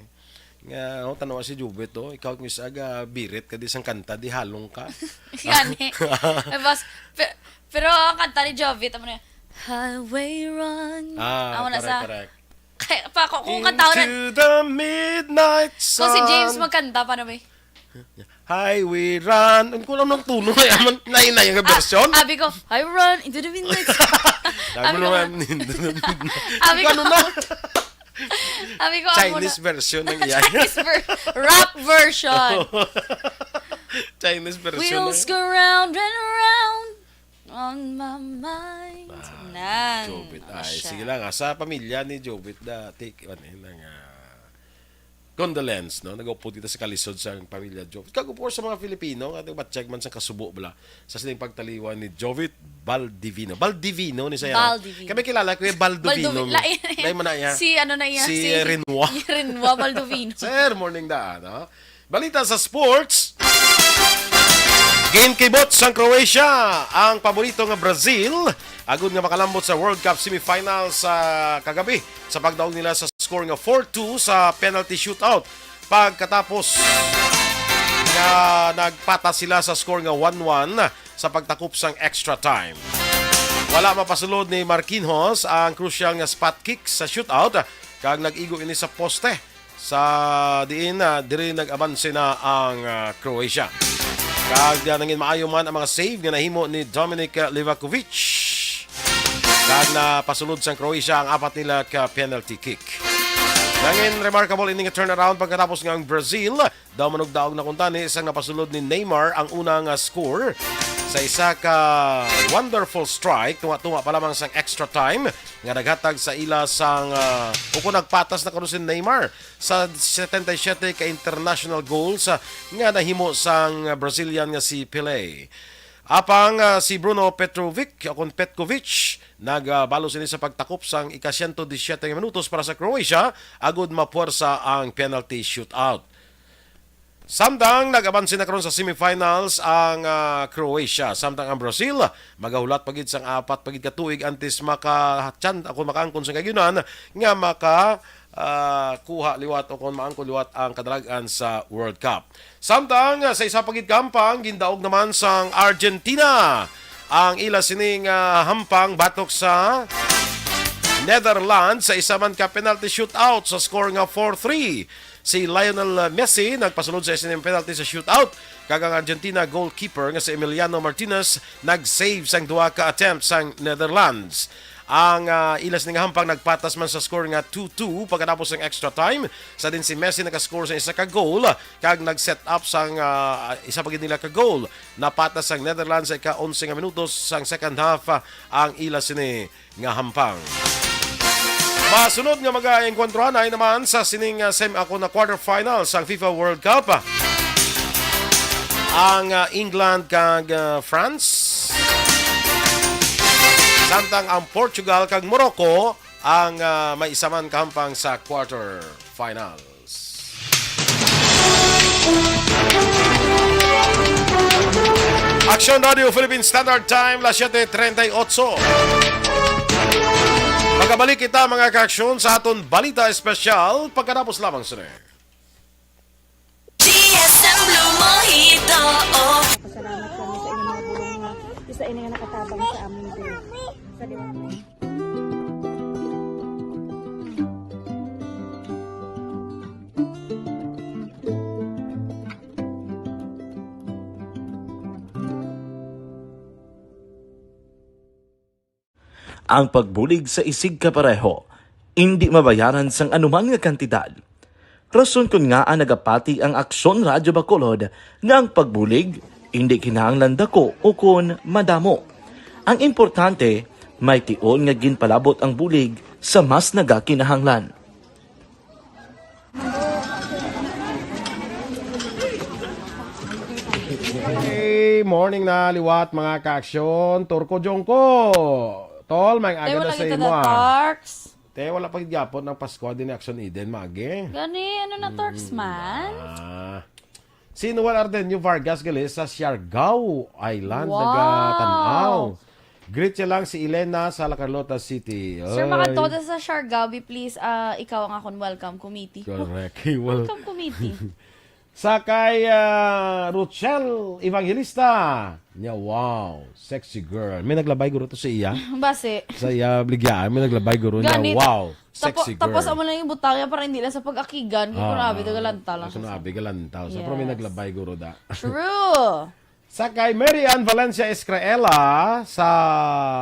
Nga, oh, tanawa si Jubet, oh. Ikaw, Miss Aga, birit ka di sang kanta, di halong ka. Gani. Ay, boss, pe- pero ang kanta ni Jovit, amo na, Highway Run. Ah, Amo na correct, sa, correct. Kaya pa ako, kung kanta ko na, Into the midnight sun. Kung si James magkanta, paano ba eh? Highway Run. Ang kulang ng tuno na yaman. Nainay ang version. Abi ko, I run into the midnight. Dami Abi ko, naman. Abi ko, Ano na? Abi ko, amo na. Chinese version ng iya. Chinese ver- rap version. Chinese version. Wheels ng- go round and round on my mind. Ah, Nan. Jobit. Ano Ay, siya? Sige lang. Ah. Sa pamilya ni Jobit, da, take, ano, yun, ang, ah, condolence, no? Nag-upod kita sa kalisod sa pamilya Jobit. Kag, of course, sa mga Filipino, nga nagbatyag man sa kasubo, bala, sa sining pagtaliwan ni Jovit Baldivino. Baldivino ni saya, no? Baldivino. Kami kilala ko yung Baldovino. Baldovino. Lain. Lain mo na iya. Si ano na iya? Si Si Renwa. Renwa Baldovino. Sir, morning da, no? Balita sa sports. Ginkibot sang Croatia ang paborito nga Brazil agud nga makalambot sa World Cup semifinal sa kagabi sa pagdaog nila sa score nga four two sa penalty shootout pagkatapos nga nagpata sila sa score nga one one sa pagtakop sang extra time. Wala mapasulod ni Marquinhos ang crucial nga spot kick sa shootout kag nag-igo ini sa poste sa diin, ah, diri nag-abanse na ang, ah, Croatia. Kag, ah, nangin maayo man ang mga save nga nahimo ni Dominic Livakovic. Kag napasulod sang Croatia ang apat nila ka penalty kick. Nangin remarkable ini nga turnaround pagkatapos nga ang Brazil daw manugdaog na kuntani sang napasulod ni Neymar ang una nga score sa isa ka wonderful strike, tunga-tunga pa lamang sang extra time nga naghatag sa ila sang, ah, o kung nagpatas na kuno si Neymar sa setenta y siyete ka international goals, ah, nga nahimo sang Brazilian nga si Pele. Apang, ah, si Bruno Petrovic, o kon Petkovic, nagabalo sini sa pagtakop sang ika-siyento disiyete nga minutos para sa Croatia, agud mapuwersa ang penalty shootout. Samtang nag-abanse na karon sa semifinals ang, ah, Croatia, samtang ang Brazil magahulat pa gid sang apat pa gid ka tuig antes maka-, o kon makaangkon sa kagiunan nga maka, ah, kuha liwat o kon maangkon liwat ang kadalagan sa World Cup. Samtang, ah, sa isa pa gid ka hampang, gindaog naman sang Argentina ang ila sining, ah, hampang batok sa Netherlands sa isa man ka penalty shootout sa score nga four three. Si Lionel Messi nagpasulod sa isa ning penalty sa shootout, kag ang Argentina goalkeeper nga si Emiliano Martinez nag-save sang duha ka attempt sang Netherlands. Ang, ah, ila sini nga hampang nagpatas man sa score nga two two pagkatapos sang extra time. Sa din si Messi nakascore sa isa ka goal kag nag-set up sang, ah, isa pa gid nila ka goal. Napatas sang Netherlands sa ika-onse nga minutos sang second half, ah, ang ila sini nga hampang. Masunod nga mag-enkwentruhan ay naman sa sining, ah, sem-, ako na quarterfinal sang FIFA World Cup. Ang, ah, England kag, ah, France. Samtang ang Portugal kag Morocco ang, ah, may isa man kahampang sa quarterfinals. Aksyon Radio Philippine Standard Time, las siete treinta y ocho. Magabalik kita, mga kaaksyon, sa aton balita espesyal pagkatapos lamang sini. G S M Blue Mojito, oh. Pasalamat kami sa inyong mga bulong nga isa ini nga nakatabang sa amin din. Sa liwanag. Ang pagbulig sa isigkapareho, indi mabayaran sang anuman nga kantidad. Rason kon ngaa nagapati ang Aksyon Radyo Bacolod nga ang pagbulig indi kinahanglan dako ukon madamo. Ang importante, may tion nga ginpalabot ang bulig sa mas nagakinahanglan. Hey, morning na liwat, mga kaaksyon. Turko Jongko. Tol, may Te, aga na wala sa kita imo, na ah. Tarks. Te, wala pa gid gyapon ang Pasko din ni Aksyon Eden, magi. Gani, ano na, Tarks man? Ah. Si Noel Ardenio Vargas gali sa Siargao Island, Wow. nagatan-aw. Greet siya lang si Elena sa La Carlota City. Sir, Ay. Makantoda sa Siargao, be, please, ah, ikaw ang akon welcome committee. Correct. Well, Welcome committee. Sa kay, ah, Rochelle Evangelista. Niya, wow, sexy girl. May naglabay guro to sa iya. Basi. Sa iya, bligya, may naglabay guro niya. Gani, wow, tapo-, sexy girl. Tapos amo lang yung butang niya para hindi lang sa pag-akigan. Kung Ah, grabe, galanta lang sa grabe, galanta. Sa pero may Yes. naglabay guro da. True. Sa kay Mary Ann Valencia Escraela sa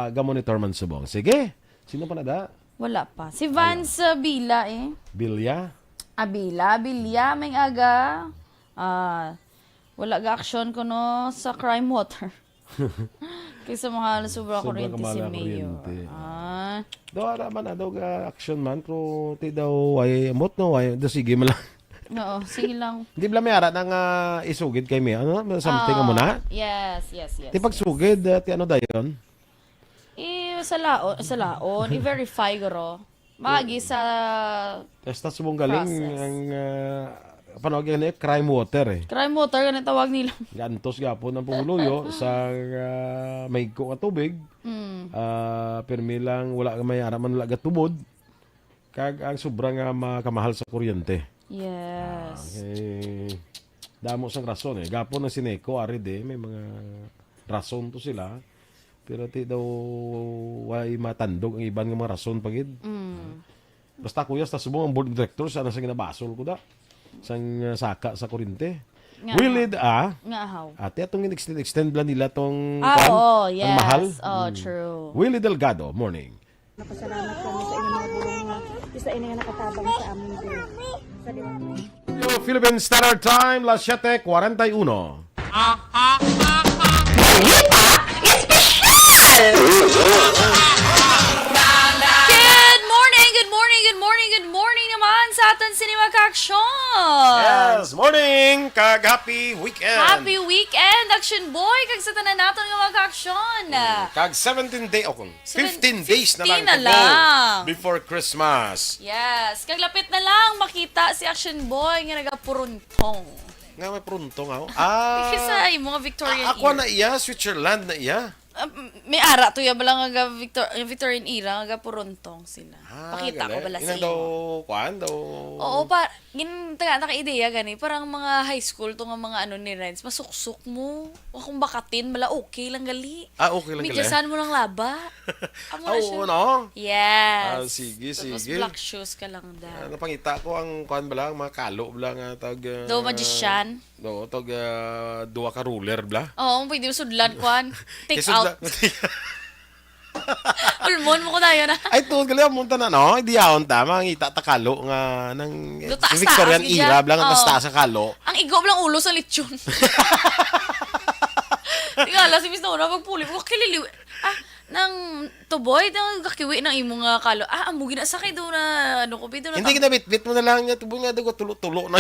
Gamon ni Torman Subong. Sige. Sino pa na da? Wala pa. Si Vance, uh, Bila eh. Bilya? Ah, Bila. Bilya, may aga. Ah, wala ga aksyon kuno sa crime water. Kaysa mga sobra Sobra kuryente si kamahal ang Mayor. kuryente. Ah. Daw, wala man, ah, daw ga aksyon man, pero ti daw ay, ambot no, ay, daw sige man lang. Oo, sige lang. Di ba may ara na nga isugid kay Mayor? Ano? Something Ah, mo na? yes, yes, yes, Ti yes. pagsugid, ah, ti ano dayon? I-, sa laon, sa laon, i-verify guro. Magi sa Basta subong galing process. ang, ah, panawag yan eh, crime water eh. Crime water, ganun tawag nila. Gantos gapon ang pumuluyo sa, ah, mahigko nga tubig. Mm. Ah, pirmi lang, wala may ara man, wala gatubod. Kag ang sobra nga makamahal sa kuryente. Yes. Ah, eh, damo sang rason eh. Gapon ang Sineco, ari di, may mga rason to sila. Pero ti daw way matandog ang iban nga mga rason pa gid. Mm. Basta, kuya, sa subong ang board of directors, ano sa ginabasol ko da? Sang, uh, saka sa kurinte. Nga Willid, ah? Nga ahaw. Ate, atong in-extend, extend lang nila tong Ah, kwan, oo, ang yes. mahal. Oh, Mm. true. Willie Delgado, morning. Napasalamat kami sa inyong mga bulong nga Sa ini nga nakatabang sa amon diri. Sa liwat. Philippine Standard Time, las siete cuarenta y uno. Balita Espesyal! Good morning, good morning, good morning, good morning naman sa aton sini mga kaaksyon. Yes, morning, kag happy weekend. Happy weekend, Action Boy, kag sa tanan naton nga mga kaaksyon. Mm, kag seventeen day, o kung Seven-, fifteen days na lang fifteen na to go lang. Before Christmas. Yes, kag lapit na lang makita si Action Boy nga nagapuruntong. Nga may pruntong ako? Ah, Kasi sa imo nga Victorian ah, ako era. Na iya, Switzerland na iya. Ah, m-, may ara to ya bala nga ga-, Victor-, Victorian era nga gapuruntong sila. Ah, Pakita ko galing. Bala sa Inang daw, imo. Kuan daw. Oo, pa, gin-, taga, naka-ideya gani, parang mga high school to nga mga ano ni Renz, masuksok mo. O kung bakatin, bala okay lang gali. Ah, okay lang gali. Midyasan mo lang laba. Amo Ah, na siya. Oo, no? Yes. Ah, sige, Tapos sige. Black shoes ka lang da. Ah, napangita ko ang kuan bala, ang mga kalo bala nga tag, ah, Daw magician. Oo, tag, ah, duha ka ruler bala. Oo, pwede mo sudlan, kuan. Take Kay out. sudlan- Ulmon mo ko tayo na. Ay, tuod gali, munta na, no? Idiyahon ta, mangita ta kalo nga nang Do taas-taas Victorian gid era yan. Bala nga Oo. Taas-taas sa kalo. Ang igo lang ulo sa lechon. Tingala si Miss Nora, magpuli ko, kililiw. Ah, nang tuboy, nang gakiwi ng imo nga kalo. Ah, amo gina sa kay do na, ano ko, bito na Hindi tam- ginabitbit mo na lang niya, tubo nga, dago, tulo-tulo na.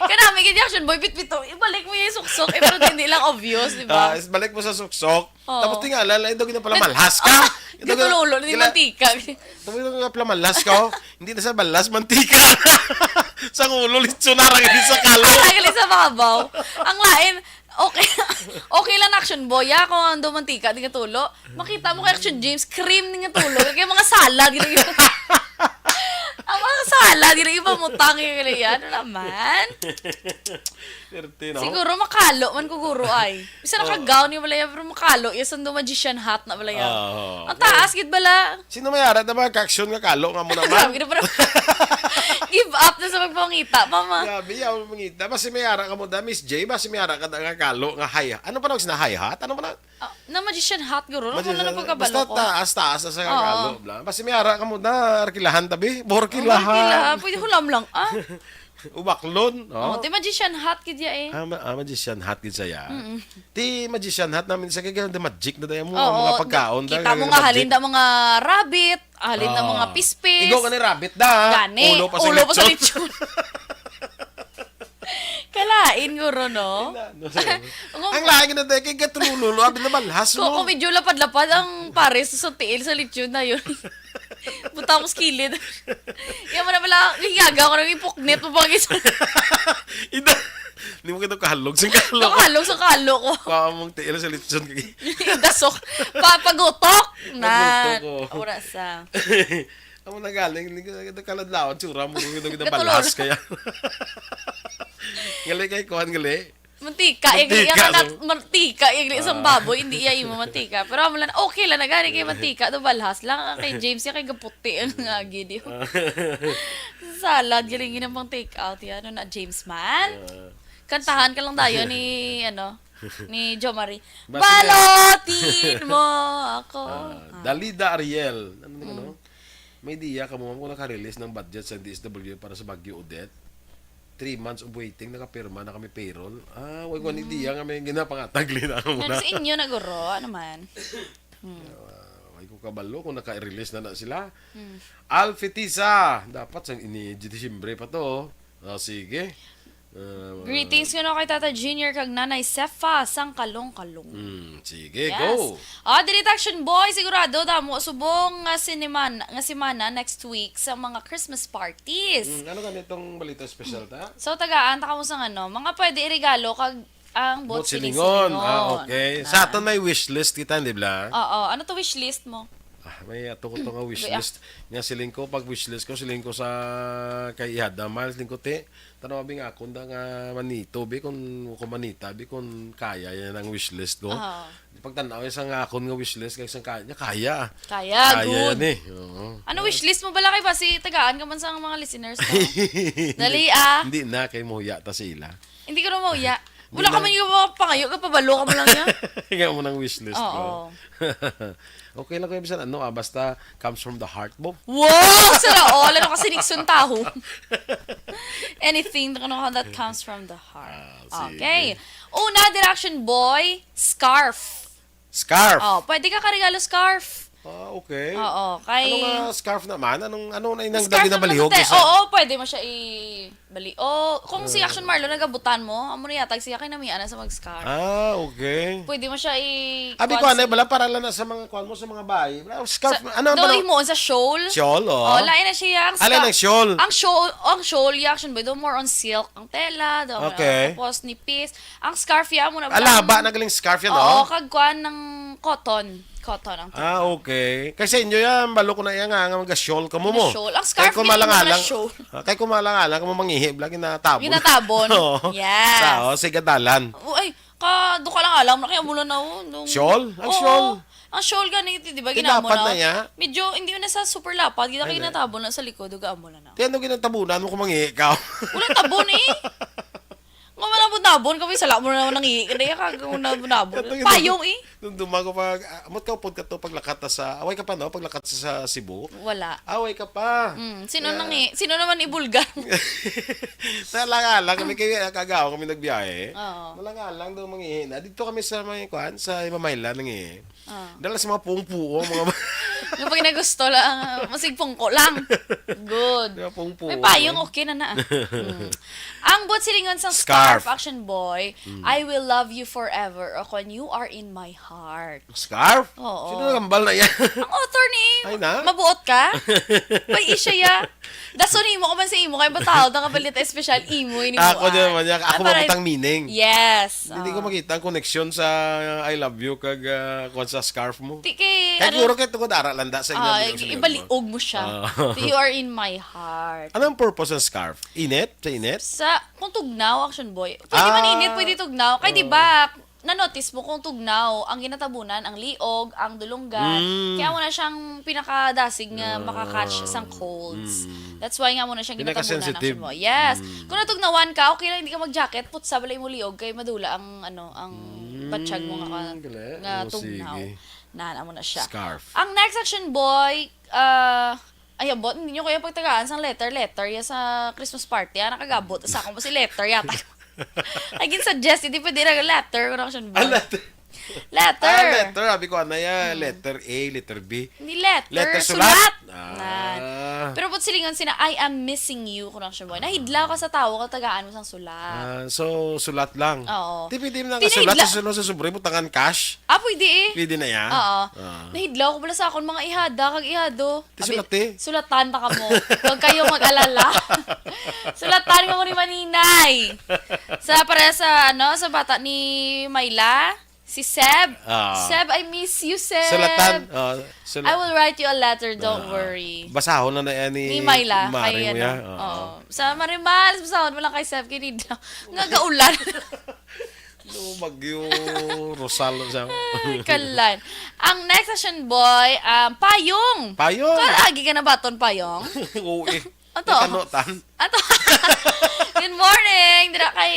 Kanami gid Action Boy, bitbit to. Ibalik mo yung suksok, eh, pero hindi lang obvious, di ba? Ah, is balik mo sa suksok. Oo. Tapos tingala, lain daw gina pala Nag- malhas ka. Oh, Ito gina- ginululo ni gina- mantika. Tapos yung nga pala malhas ka, oh. Hindi na sa balas, mantika. Sa ulo, lechon na, ragay sa kalo. Ragay sa babaw. Ang lain, okay, okay lang Action Boy, ah, kung ang daw mantika, di nga tulo. Makita mo kay Action James, cream ni nga tulo. Kaya mga salad, gina-, ang mga salad, gina-, ipamutang yung gina-, yan. Ano naman? Swerte, no? Siguro makalo man ko, guro, ay. Isa Oh. Nakagaw ni wala yan, pero makalo. Yes, ang magician hat na wala yan. Ah, oo. Ang taas, gid bala. Sino may ara na mga kaaksyon nga kalo nga mo naman? Grabe na pala. Give up na sa pagpangita, mama. Grabe, yaw mangita. Basi may ara ka mo da, Miss J, basi may ara ka da nga kalo nga high. Ano pa na, sina high hat? Ano pa na? Ah, na magician hat, guro. Magician Ano na hat. Pagkabalo Basta ko? Taas, taas na sa Oo. Kalo, bla. Basi may ara ka mo da, arkilahan tabi. Borkilahan. Borkilahan. Pwede hulam lang, ah. Ubaklon, Oh, no? Ti magician hat gid ya eh. Ah, ma-, ah, magician hat gid saya. Mm-mm. Ti magician hat namin sa kaya the magic na dahil mo, Oo, mga pagkaon kita dahil mo nga magic. Halin da mga rabbit, halin da Ah. Mga pispis. Igo ka ni rabbit da, ha? Gani. Ulo pa sa Ulo pa sa lechon. Lechon. Kalain, guro, no? Ina, no, sir. Ang Ang lain na dahil kay gatulululo, abi na malhas Ko, mo. Ko medyo lapad-lapad ang pares sa tiil sa lechon na yun. Butang mo sa kilid. Yan mo na pala, hiyaga ko nang ipuknit mo pang isa. Ida, hindi mo kita kahalog sa kalo. Nakahalog sa kalo ko. Baka mong tiil sa lechon kay Dasok. Pa, pagutok. Na. Pagutok ko. Ora sa. Amo na galing, hindi ka, hindi ka ladlawan, tsura mo, hindi ka Katulog. Balas kaya. Gali kay kuhan, gali. Mantika, yung Mantika, yung anak, no? Mantika, yung isang Ah. Baboy, hindi iya imo mantika. Pero amo lang, okay lang, nagani kay mantika, do balhas lang, kay James, yung kay gaputi, ang agi di. Ah. Salad, galing yun ang pang take out, yan, ano na, James man? Ah. Kantahan ka lang tayo ni, ano, ni Jo Marie. Basta Balotin mo ako. Ah, Ah. Dalida Ariel. Ano na, Mm. ano? May diya ka mo, kung naka-release ng budget sa D S W para sa Baguio Odette? Three months of waiting, nakapirma na kami payroll. Ah, wag ko ni Mm. Diya nga may ginapangatag, lina mo Ano na. Sa inyo na, guro? Ano man? Hmm. Ah, wag ko kabalo kung naka-release na na sila. Hmm. Alfie Tisa, dapat sa ini Disyembre pa to. Ah, sige. Ah, Greetings kuno kay Tata Junior kag Nanay Sefa sang Kalong-Kalong. Hmm, sige, Yes. Go. Ah, dili ta Action Boy, sigurado damo subong nga sineman-, nga semana next week sa mga Christmas parties. Hmm, ano gani itong balita special ta? So, tagaan ta kamo sang ano, mga pwede iregalo kag ang Buot buot silingon. Siling-silingon. Ah, okay. Sa Ah. Aton may wishlist kita, di ba? Oo. Ano to wishlist mo? Ah, may ato ko to nga Kuya. Wishlist. Nga siling ko, pag wishlist ko, siling ko sa kay Ihada Miles, siling ko, "Te, tanaw, abi, nga akon da nga manito, bi, kung, kung manita, bi, kung kaya yan ang wishlist ko." Oo. Pagtanaw yan sa nga akon nga wishlist, kay sa kaya, kaya. Kaya, Kaya good. Yan eh. Oo. Ano wishlist mo bala kay basi tagaan ka man sa mga listeners mo? Dali, ah. Hindi na, kay muya ta sila. Hindi ko na mauya. Wala ka man yung mga pangayo, kapabalo ka mo lang niya. Nga mo ng wishlist ko. Oo. Okay lang ko yung bisan ano, ah, basta comes from the heart mo. Wow! Sana all! Ano kasi Nixon taho? Anything, ano, that comes from the heart. Ah, sige. Okay. Una, direction boy, scarf. Scarf. Oh, pwede ka karegalo scarf. Ah, okay. Oo, kay Ano nga scarf naman? Anong, ano na inang Scarf dali na naman balihog sa, isa? Oo, pwede mo siya i-, bali. O, kung si Ah. Action Marlo nagabutan mo, amo na yatag siya kay namiya na sa mag-scarf. Ah, okay. Pwede mo siya i-, Abi ko, kuwan ano, sa bala, para lang na sa mga kuwan mo, sa mga bayi. Bala, scarf, Sa, ano, daw ano? Himuon sa shawl. Shawl, oo. Oh, lain na siya. Ang Ala, scarf, ng shawl. Ang shawl, ang shawl, yung Action Boy, daw more on silk ang tela, daw, Okay. Tapos nipis. Ang scarf ya mo na Alaba na galing scarf yan, Oo, oh. Kag kuan ng cotton. Cotton ang Ah, okay. Kay sa inyo yan, balo ko na yan nga, nga mag-shawl ka mo mo. Mag-shawl. Ang scarf, Kay kung hindi naman malangalang, shawl. Ah, kay kung malangalang ka mo mangihi, bla, ginatabon. Ginatabon. Oo. Yes. Sa, oh, sa gadalan. Oh, ay, ka, do ka lang alam na kaya mula na, oh, nung Shawl? Ang Oo. shawl? Ang shawl gani, di ba, Tinapad ginamo na? na niya? Medyo, hindi na sa super lapad, gina Ay, na. Ginatabon na sa likod, duga mo na. Ti, ano ginatabunan mo kung mangihi ka? Wala tabon eh. Nga wala mo nabon kami, sala mo na naman nangihi. Kaya ka, kung nabon-nabon. Ito yung Payong eh. Nung dumago pa, ah, amot ka upod ka to, paglakat ta sa, away ka pa, no? Paglakat sa, sa Cebu. Wala. Away ka pa. Mm, sino Yeah. nang i-, sino naman ibulgar? Talaga lang, kami kaya kagaw kami nagbiyahe. Oo. Wala nga lang daw mangihi na. Dito kami sa may, kuan, sa Imamayla, nangihi. Ah. Dala sa mga puong-puong, mga Nga pag nagusto lang, masig pungko lang. Good. Mga puong-puong. May payong, okay na na. Mm. Ang buot silingon sang Scarf. Scarf, Action Boy, Mm. "I will love you forever," o kon, "You are in my heart." Scarf? Oo. Sino nagambal na yan? Ang author ni Ay, na? Mabuot ka? May isya ya. Dason imo ko man sa imo, kay bataod ang kapalit espesyal imo ini Ako mo, din ah. naman yan. Ako Ah, para mabutang meaning. Yes. Hindi ko Ah. makita ang koneksyon sa I love you kag, ah, kuwan sa scarf mo. Ti kay, Kay ano, puro kay tungod ara landa sa ah, inyo, ibaliog mo siya. Ah. You are in my heart. Anong purpose ng scarf? Init? Sa init? Sa, kung tugnaw, Action Boy. Pwede man Ah. init, pwede tugnaw. Kay di Ah. ba, na-notice mo kung tugnaw, ang ginatabunan, ang liog, ang dulunggan. Mm. Kaya mo na siyang pinakadasig nga Ah. maka-catch sang colds. Mm. That's why nga mo na siyang ginatabunan, Pinaka-sensitive. Action Boy. Yes. Mm. Kung natugnawan ka, okay lang, hindi ka mag-jacket, putsa, balay mo liog, kay madula ang, ano, ang Mm, batyag mo nga ka-, gali. nga Oh, tugnaw. sige. Na, amo na siya. Scarf. Ang next, Action Boy, ah, ay, ambot, hindi nyo kaya pagtagaan sang letter, letter, ya sa Christmas party, ah, nakagabot, sa ako mo si letter, yata. Ay, gin-suggest, hindi pwede na letter, kung Action Boy. Ah, letter. Letter. Ah, letter, sabi ko, ano ya, Mm. letter A, letter B. Hindi letter, Letter sulat. sulat. Ah. Nan. Pero buot silingon sina, "I am missing you," kung Action Boy. Nahidlaw ka sa tawo, katagaan mo sang sulat. Ah, so, sulat lang. Oo. Di pwede na Tinidla- sulat sa sulo sa sobre, butangan cash. Ah, pwede eh. Pwede na yan? Oo. Ah. Nahidlaw ko pala sa akon mga ihada kag ihado. Ti Abi, sulati. Sulatan ta kamo. Huwag kayong mag-alala. Sulatan ko ni Maninay. Sa, para sa, ano, sa bata ni Myla, si Seb. Ah. Seb, I miss you, Seb. Sulatan. Ah, sula- I will write you a letter, don't Ah, worry. Basahon na na yan ni Ni Myla, Mari kay mo ano. yan. Oo. Oo. Sa Marimal, basahon mo lang kay Seb, kinida. Nga gaulan. No, Bagyo Rosal siya. Ay, kalan. Ang next, Action Boy, um, payong. Payong. Karagi ka na baton, payong? Oo eh. Ato. May kanutan. Ato. Good morning. Dira kay,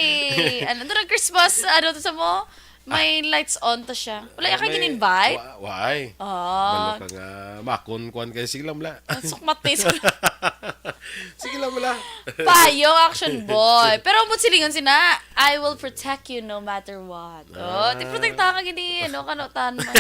ano, dira Christmas, ano to sa mo? May lights on to siya. Wala Ah, ka may gin-invite? wa-, why? Ah. Balo ka nga, makon, kuwan kayo. Sige lang, bala. Ang sukmati. Sige lang, bala. Payong, Action Boy. Pero ambot silingon sina, "I will protect you no matter what." Oh, Ah. ti protektahan ka gini, no? Kanutan mo.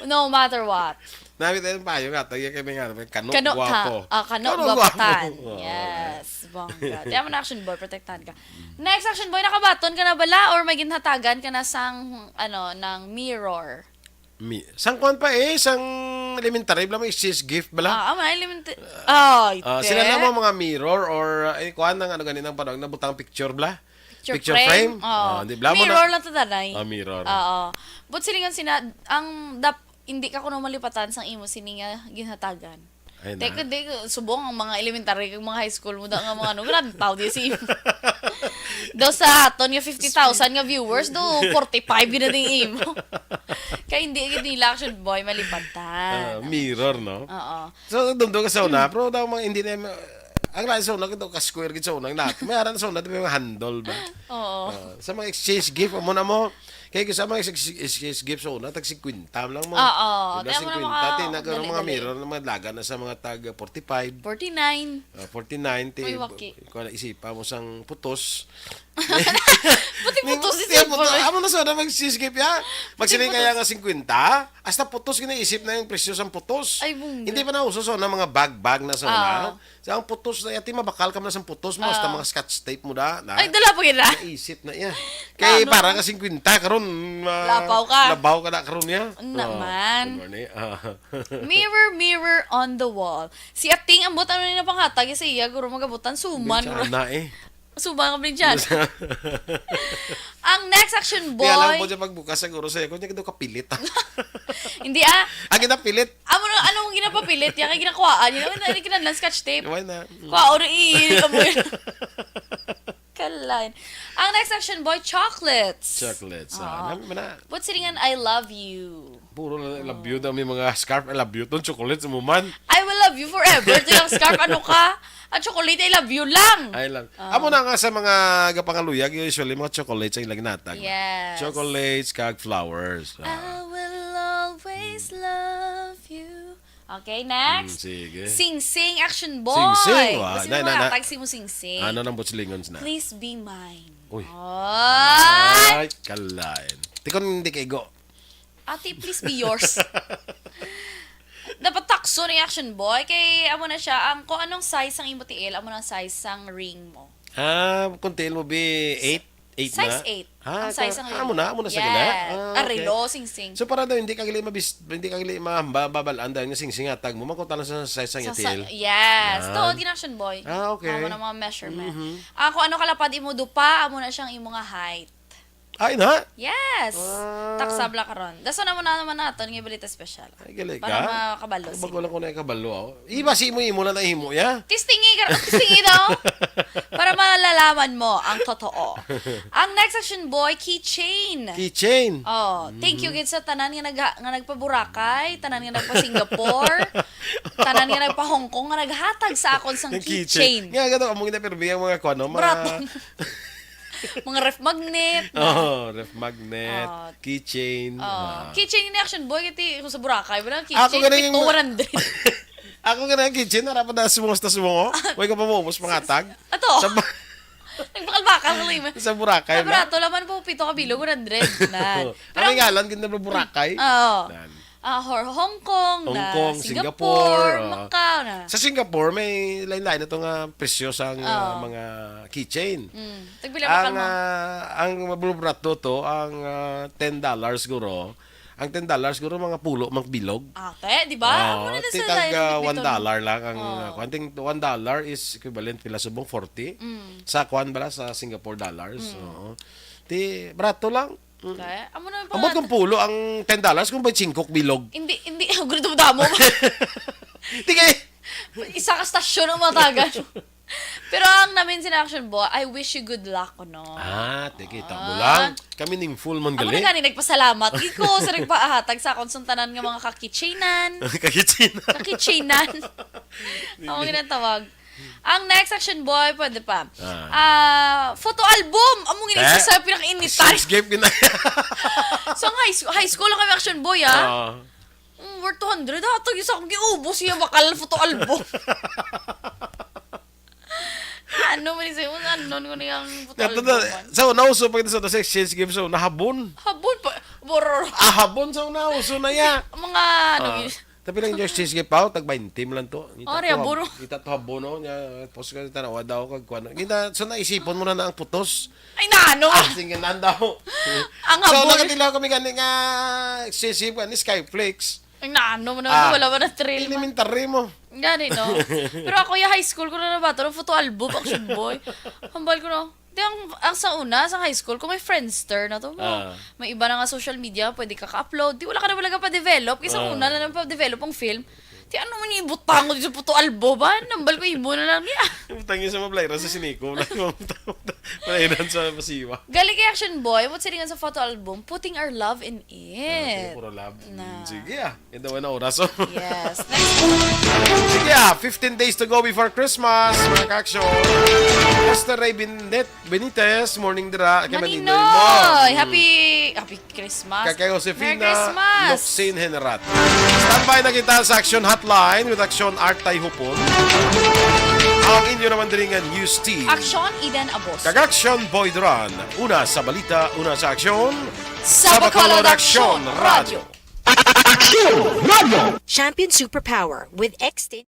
No matter what. Nabi tayo ng payong, atag yan kami nga, kano, Kano gwapo. ta. Ah, kano, Kano gwapo gwapo. tan. Oo. Yes, bongga. Tiyan mo na, Action Boy, protektahan ka. Next, Action Boy, nakabaton ka na bala or may ginhatagan ka na sang, ano, ng mirror? Mi-, sang kwan pa eh, sang elementary, bala mo exchange gift, bala. Ah, ah, mga elementary. Ay, Ah, sila te. na mo mga mirror or, uh, eh, kuan ang ano gani ng panahon na butang picture, bala. Picture Picture frame? frame? Oo. Ah, di, bala mo Mirror na. lang to, tanay. Ah, mirror. Oo. But silingan sina, ang dap-, hindi ka kuno malipatan sang imo sini nga ginhatagan. Ay, Te, na. kundi, subong ang mga elementary kag mga high school mo da nga mga ano, grabe tao di si imo. Do sa aton nga fifty thousand nga viewers, do forty-five gid na ding imo. Kay hindi gid nila, Action Boy, malipatan. Ah, mirror, no? Oo. So, dumdum ka sa una, Mm. pero daw mga hindi na, Ang lain sa una, kito ka square gid sa una. Ang lahat. May aran sa una, di ba, yung handle ba? Oo. Ah, sa mga exchange gift, amo na mo. Kaya sa mga ex-, exchange gift sa una, tag singkwenta lang mo. Oo. Di ba, kaya mo na singkwenta, mga ti, nag-, ano, mga dali-dali. Mirror na mga laga na sa mga tag forty-five. Forty-nine. Ah, forty-nine, ti, May waki. Kuha na, isipa mo sang putos. Pati putos, Ni-, isip tiyan mo to. Amo na sa una, mag-exchange gift, ya. Pati Magsiling putos. Kaya nga singkwenta, hasta putos, ginaisip na yung presyo sang putos. Ay, bongga. Hindi pa nauso sa una, mga bag-bag na sa una. Ah. Sa ang putos na, ati mabakal ka man sa putos mo, hasta Ah. mga scotch tape mo da, na. Ay, dala pa gid na. Naisip na iya. Kay Ano? Para ka singkwenta karon, ma-, Lapaw ka. Labaw ka na karon niya. Naman. Oh, good morning. Ah. Mirror, mirror on the wall. Si Ating ambot, ano ni napanghatag sa iya, guro magabutan, suman. Bensana eh. Suman ka, Bensana. Ang next action, Di alam boy. Ko siya pagbukas sa guro sa'yo. Kung niya daw kapilit, ah. Hindi, ah. Ang ginapilit. Amo na, anong ginapapilit? Yan kay ginakuhaan. Yun, ano, ano, kinahanglan, scotch tape. Why na? Mm. Kuha, oro, i-, i-, ka mo yun. Kalain. Ang next action, boy, chocolates. Chocolates, ah. Ah. Nami man na. Put silingan, "I love you." Puro na, "I love you" daw, may mga scarf, "I love you" ton, chocolates mo man. "I will love you forever" to yung scarf. Ano ka? Ang chocolate, "I love you" lang. I love Ah. Amo na nga sa mga gapangaluyag, usually, mga chocolates ang lagi natag. Yes. Chocolates, kag flowers. Ah. "I will always love you." Okay, next. Mm, sige. Singsing, action boy. Singsing, wa. Gusto Na, mo na, na. Matag si mo singsing. Ano nang butsilingons na? "Please be mine." Uy. Ay. Ay, kalain. Tikon hindi kay go. Ate, please be yours. Dapat takso na yung action boy. Kay amo na siya, ang kung anong size ang imo tiil, amo na ang size sang ring mo. Ah, kung tiil mo be eight, eight Size na? Eight. Ah, ang size ka-, ang amo ring. Na, amo na sa Yes. Gina? Ah, okay. Arilo, singsing. So, para daw hindi ka gali mabis-, hindi ka gali ma-, ba-, babalaan dahil nga singsing atag mo, mangkuta lang sa size sang Sa, sa, iyang tiil. Yes. Yan. Tuod, action boy. Ah, okay. Amo na mga measurement. Mhm. Ah, kung ano kalapad imo dupa, amo na siyang imo nga height. Ay, na? Yes. Ah. Taksab lang karon. Dason na mo na naman naton nga balita special. Ay, gali ka. Para makabalo Ako, bago sila. Lang ko na ikabalo, oh. Iba si imo, imo lang na himo, ya? Testingi ka, testingi daw. Para malalaman mo ang totoo. Ang next action, boy, keychain. Keychain. Oh, thank you Mhm. Gid sa tanan nga nagha-, nga nagpa-Boracay, tanan nga nagpa-Singapore, tanan nga nagpa-Hong Kong nga naghatag sa akon sang Ang keychain. Keychain. Nga, gato, among gina-permi ang mga kuwan, no? Mga Barato. Mga ref magnet, na. Oh, ref magnet, Oh. Keychain, Oh, ah. Keychain ni Action Boy, kay ti-, kung sa Boracay, wala, Ako keychain, ganun yung pito, ma-, one hundred. Ako ganun yung keychain, harap na sumungos na sumungos. Huwag ka pa maubos, pangatag. Ato. Sa ba- Nagbakal-bakal ka lang, eh. Sa Boracay, Ay, ma? Barato, laman po, pito ka bilog, one hundred. Nan. Ang Pero ang ngalan, ganda ba Boracay? Oo. Nan. Ah, Hor-, Hong Kong Hong na, Kong, Singapore, Singapore, ah. Macau na. Sa Singapore, may lain-lain na to nga presyo sa, ah, Ah. mga keychain. Mm. Tagpila ba Ang, kalma? Ah, ang mabulbrato to, ang, ah, ten dollars siguro. Ang ten dollars siguro, mga pulo, mga bilog. Ate, di ba? Oo, Amo na na ti sa tag, lain ah, ng one dollar lang ang, Oh. ah, kwan. Ting one dollar is equivalent pila subong, forty? Mm. Sa kwan bala, sa Singapore dollars. Mm. Oo. Ti, barato lang. Mm. Kaya, amo na pa Ambot nga kung pulo ang ten dollars kung ba't singkok bilog? Hindi, hindi. Ang gulo damo. Di kay Isa ka stasyon ang matagan. Pero ang namin sin Action Boy, "I wish you good luck," no? Ah, tiki, tabo Ah. Lang. Kami ning full man Ako gali. Na gani nagpasalamat. Iko sa nagpahatag sa akon sa tanan nga mga kakitchinan. Kakitchinan. Kakitchinan. Ako ginatawag. Ang next Action Boy, pwede pa. Ah. Ah, photo album. Amo nga Eh? Isa sa pinakainitan. Exchange gift gina- So, high, sc-, high school lang kami Action Boy, ah. Ah. Mm, worth two hundred. Ah, tag isa akong giubos siya, bakal photo album. Ano man sa'yo? Ano nun ko niyang photo Kato album na, man? Sa una, uso pa kita sa, sa exchange gift, sa una, habon. Habon pa, boror. Ah, habon sa una, uso na ya. Mga, ano Ah, yun? Tapi lang yung exchange gift pa, tag twenty mo lang to. Kita Oh, to, rea, hab-, buro. Kita to habon, no? Nya, tapos ka, tanawa daw, kag kuwan. Kita, so naisipon mo na na ang putos. Ay, naano? Ah, sige, nandaw. Ang So, habol. Nakatilaw kami gani nga exchange gift, gani, Skyflakes. Ay, naano mo na, Ah, wala ba na thrill, ma? Elementary mo. Gani, no? Pero ako, yung high school ko na nabato, ng photo album, Action Boy. Hambal ko, no? Di, ang, ang sa una, sa high school, kung may Friendster na to, Ah. may iba na nga social media, pwede ka ka-upload. Di, wala ka na talaga pa-develop. Kasi sa Ah. Una na lang pa-develop ang film. Ti ano man yung ibutang ko sa photo album, ba? Nambal ko, ibo na lang niya. Yung tangi sa mablay, rasa siniko. Malainan sa pasiwa. Galing kay Action Boy, what's silingan sa photo album? Putting our love in it. Puro love. Na. Mm, sige ah. Ito na oras. Oh. Yes. Next. Sige ah, fifteen days to go before Christmas, mga ka-action. Mister Ray Benet, Benitez, morning dira. Kay Maninoy. Maninoy! Happy, happy Christmas. Kay Josefina Merry Christmas. Locsin Henrat. Standby na kita sa Action Hotline with Action Art Tay Hupon. Ang inyo naman diri nga news team. Action Eden Abos. Kag Action Boy Duran. Una sa balita, una sa aksyon. Sa Bacolod Action Radio. Champion Superpower with Extend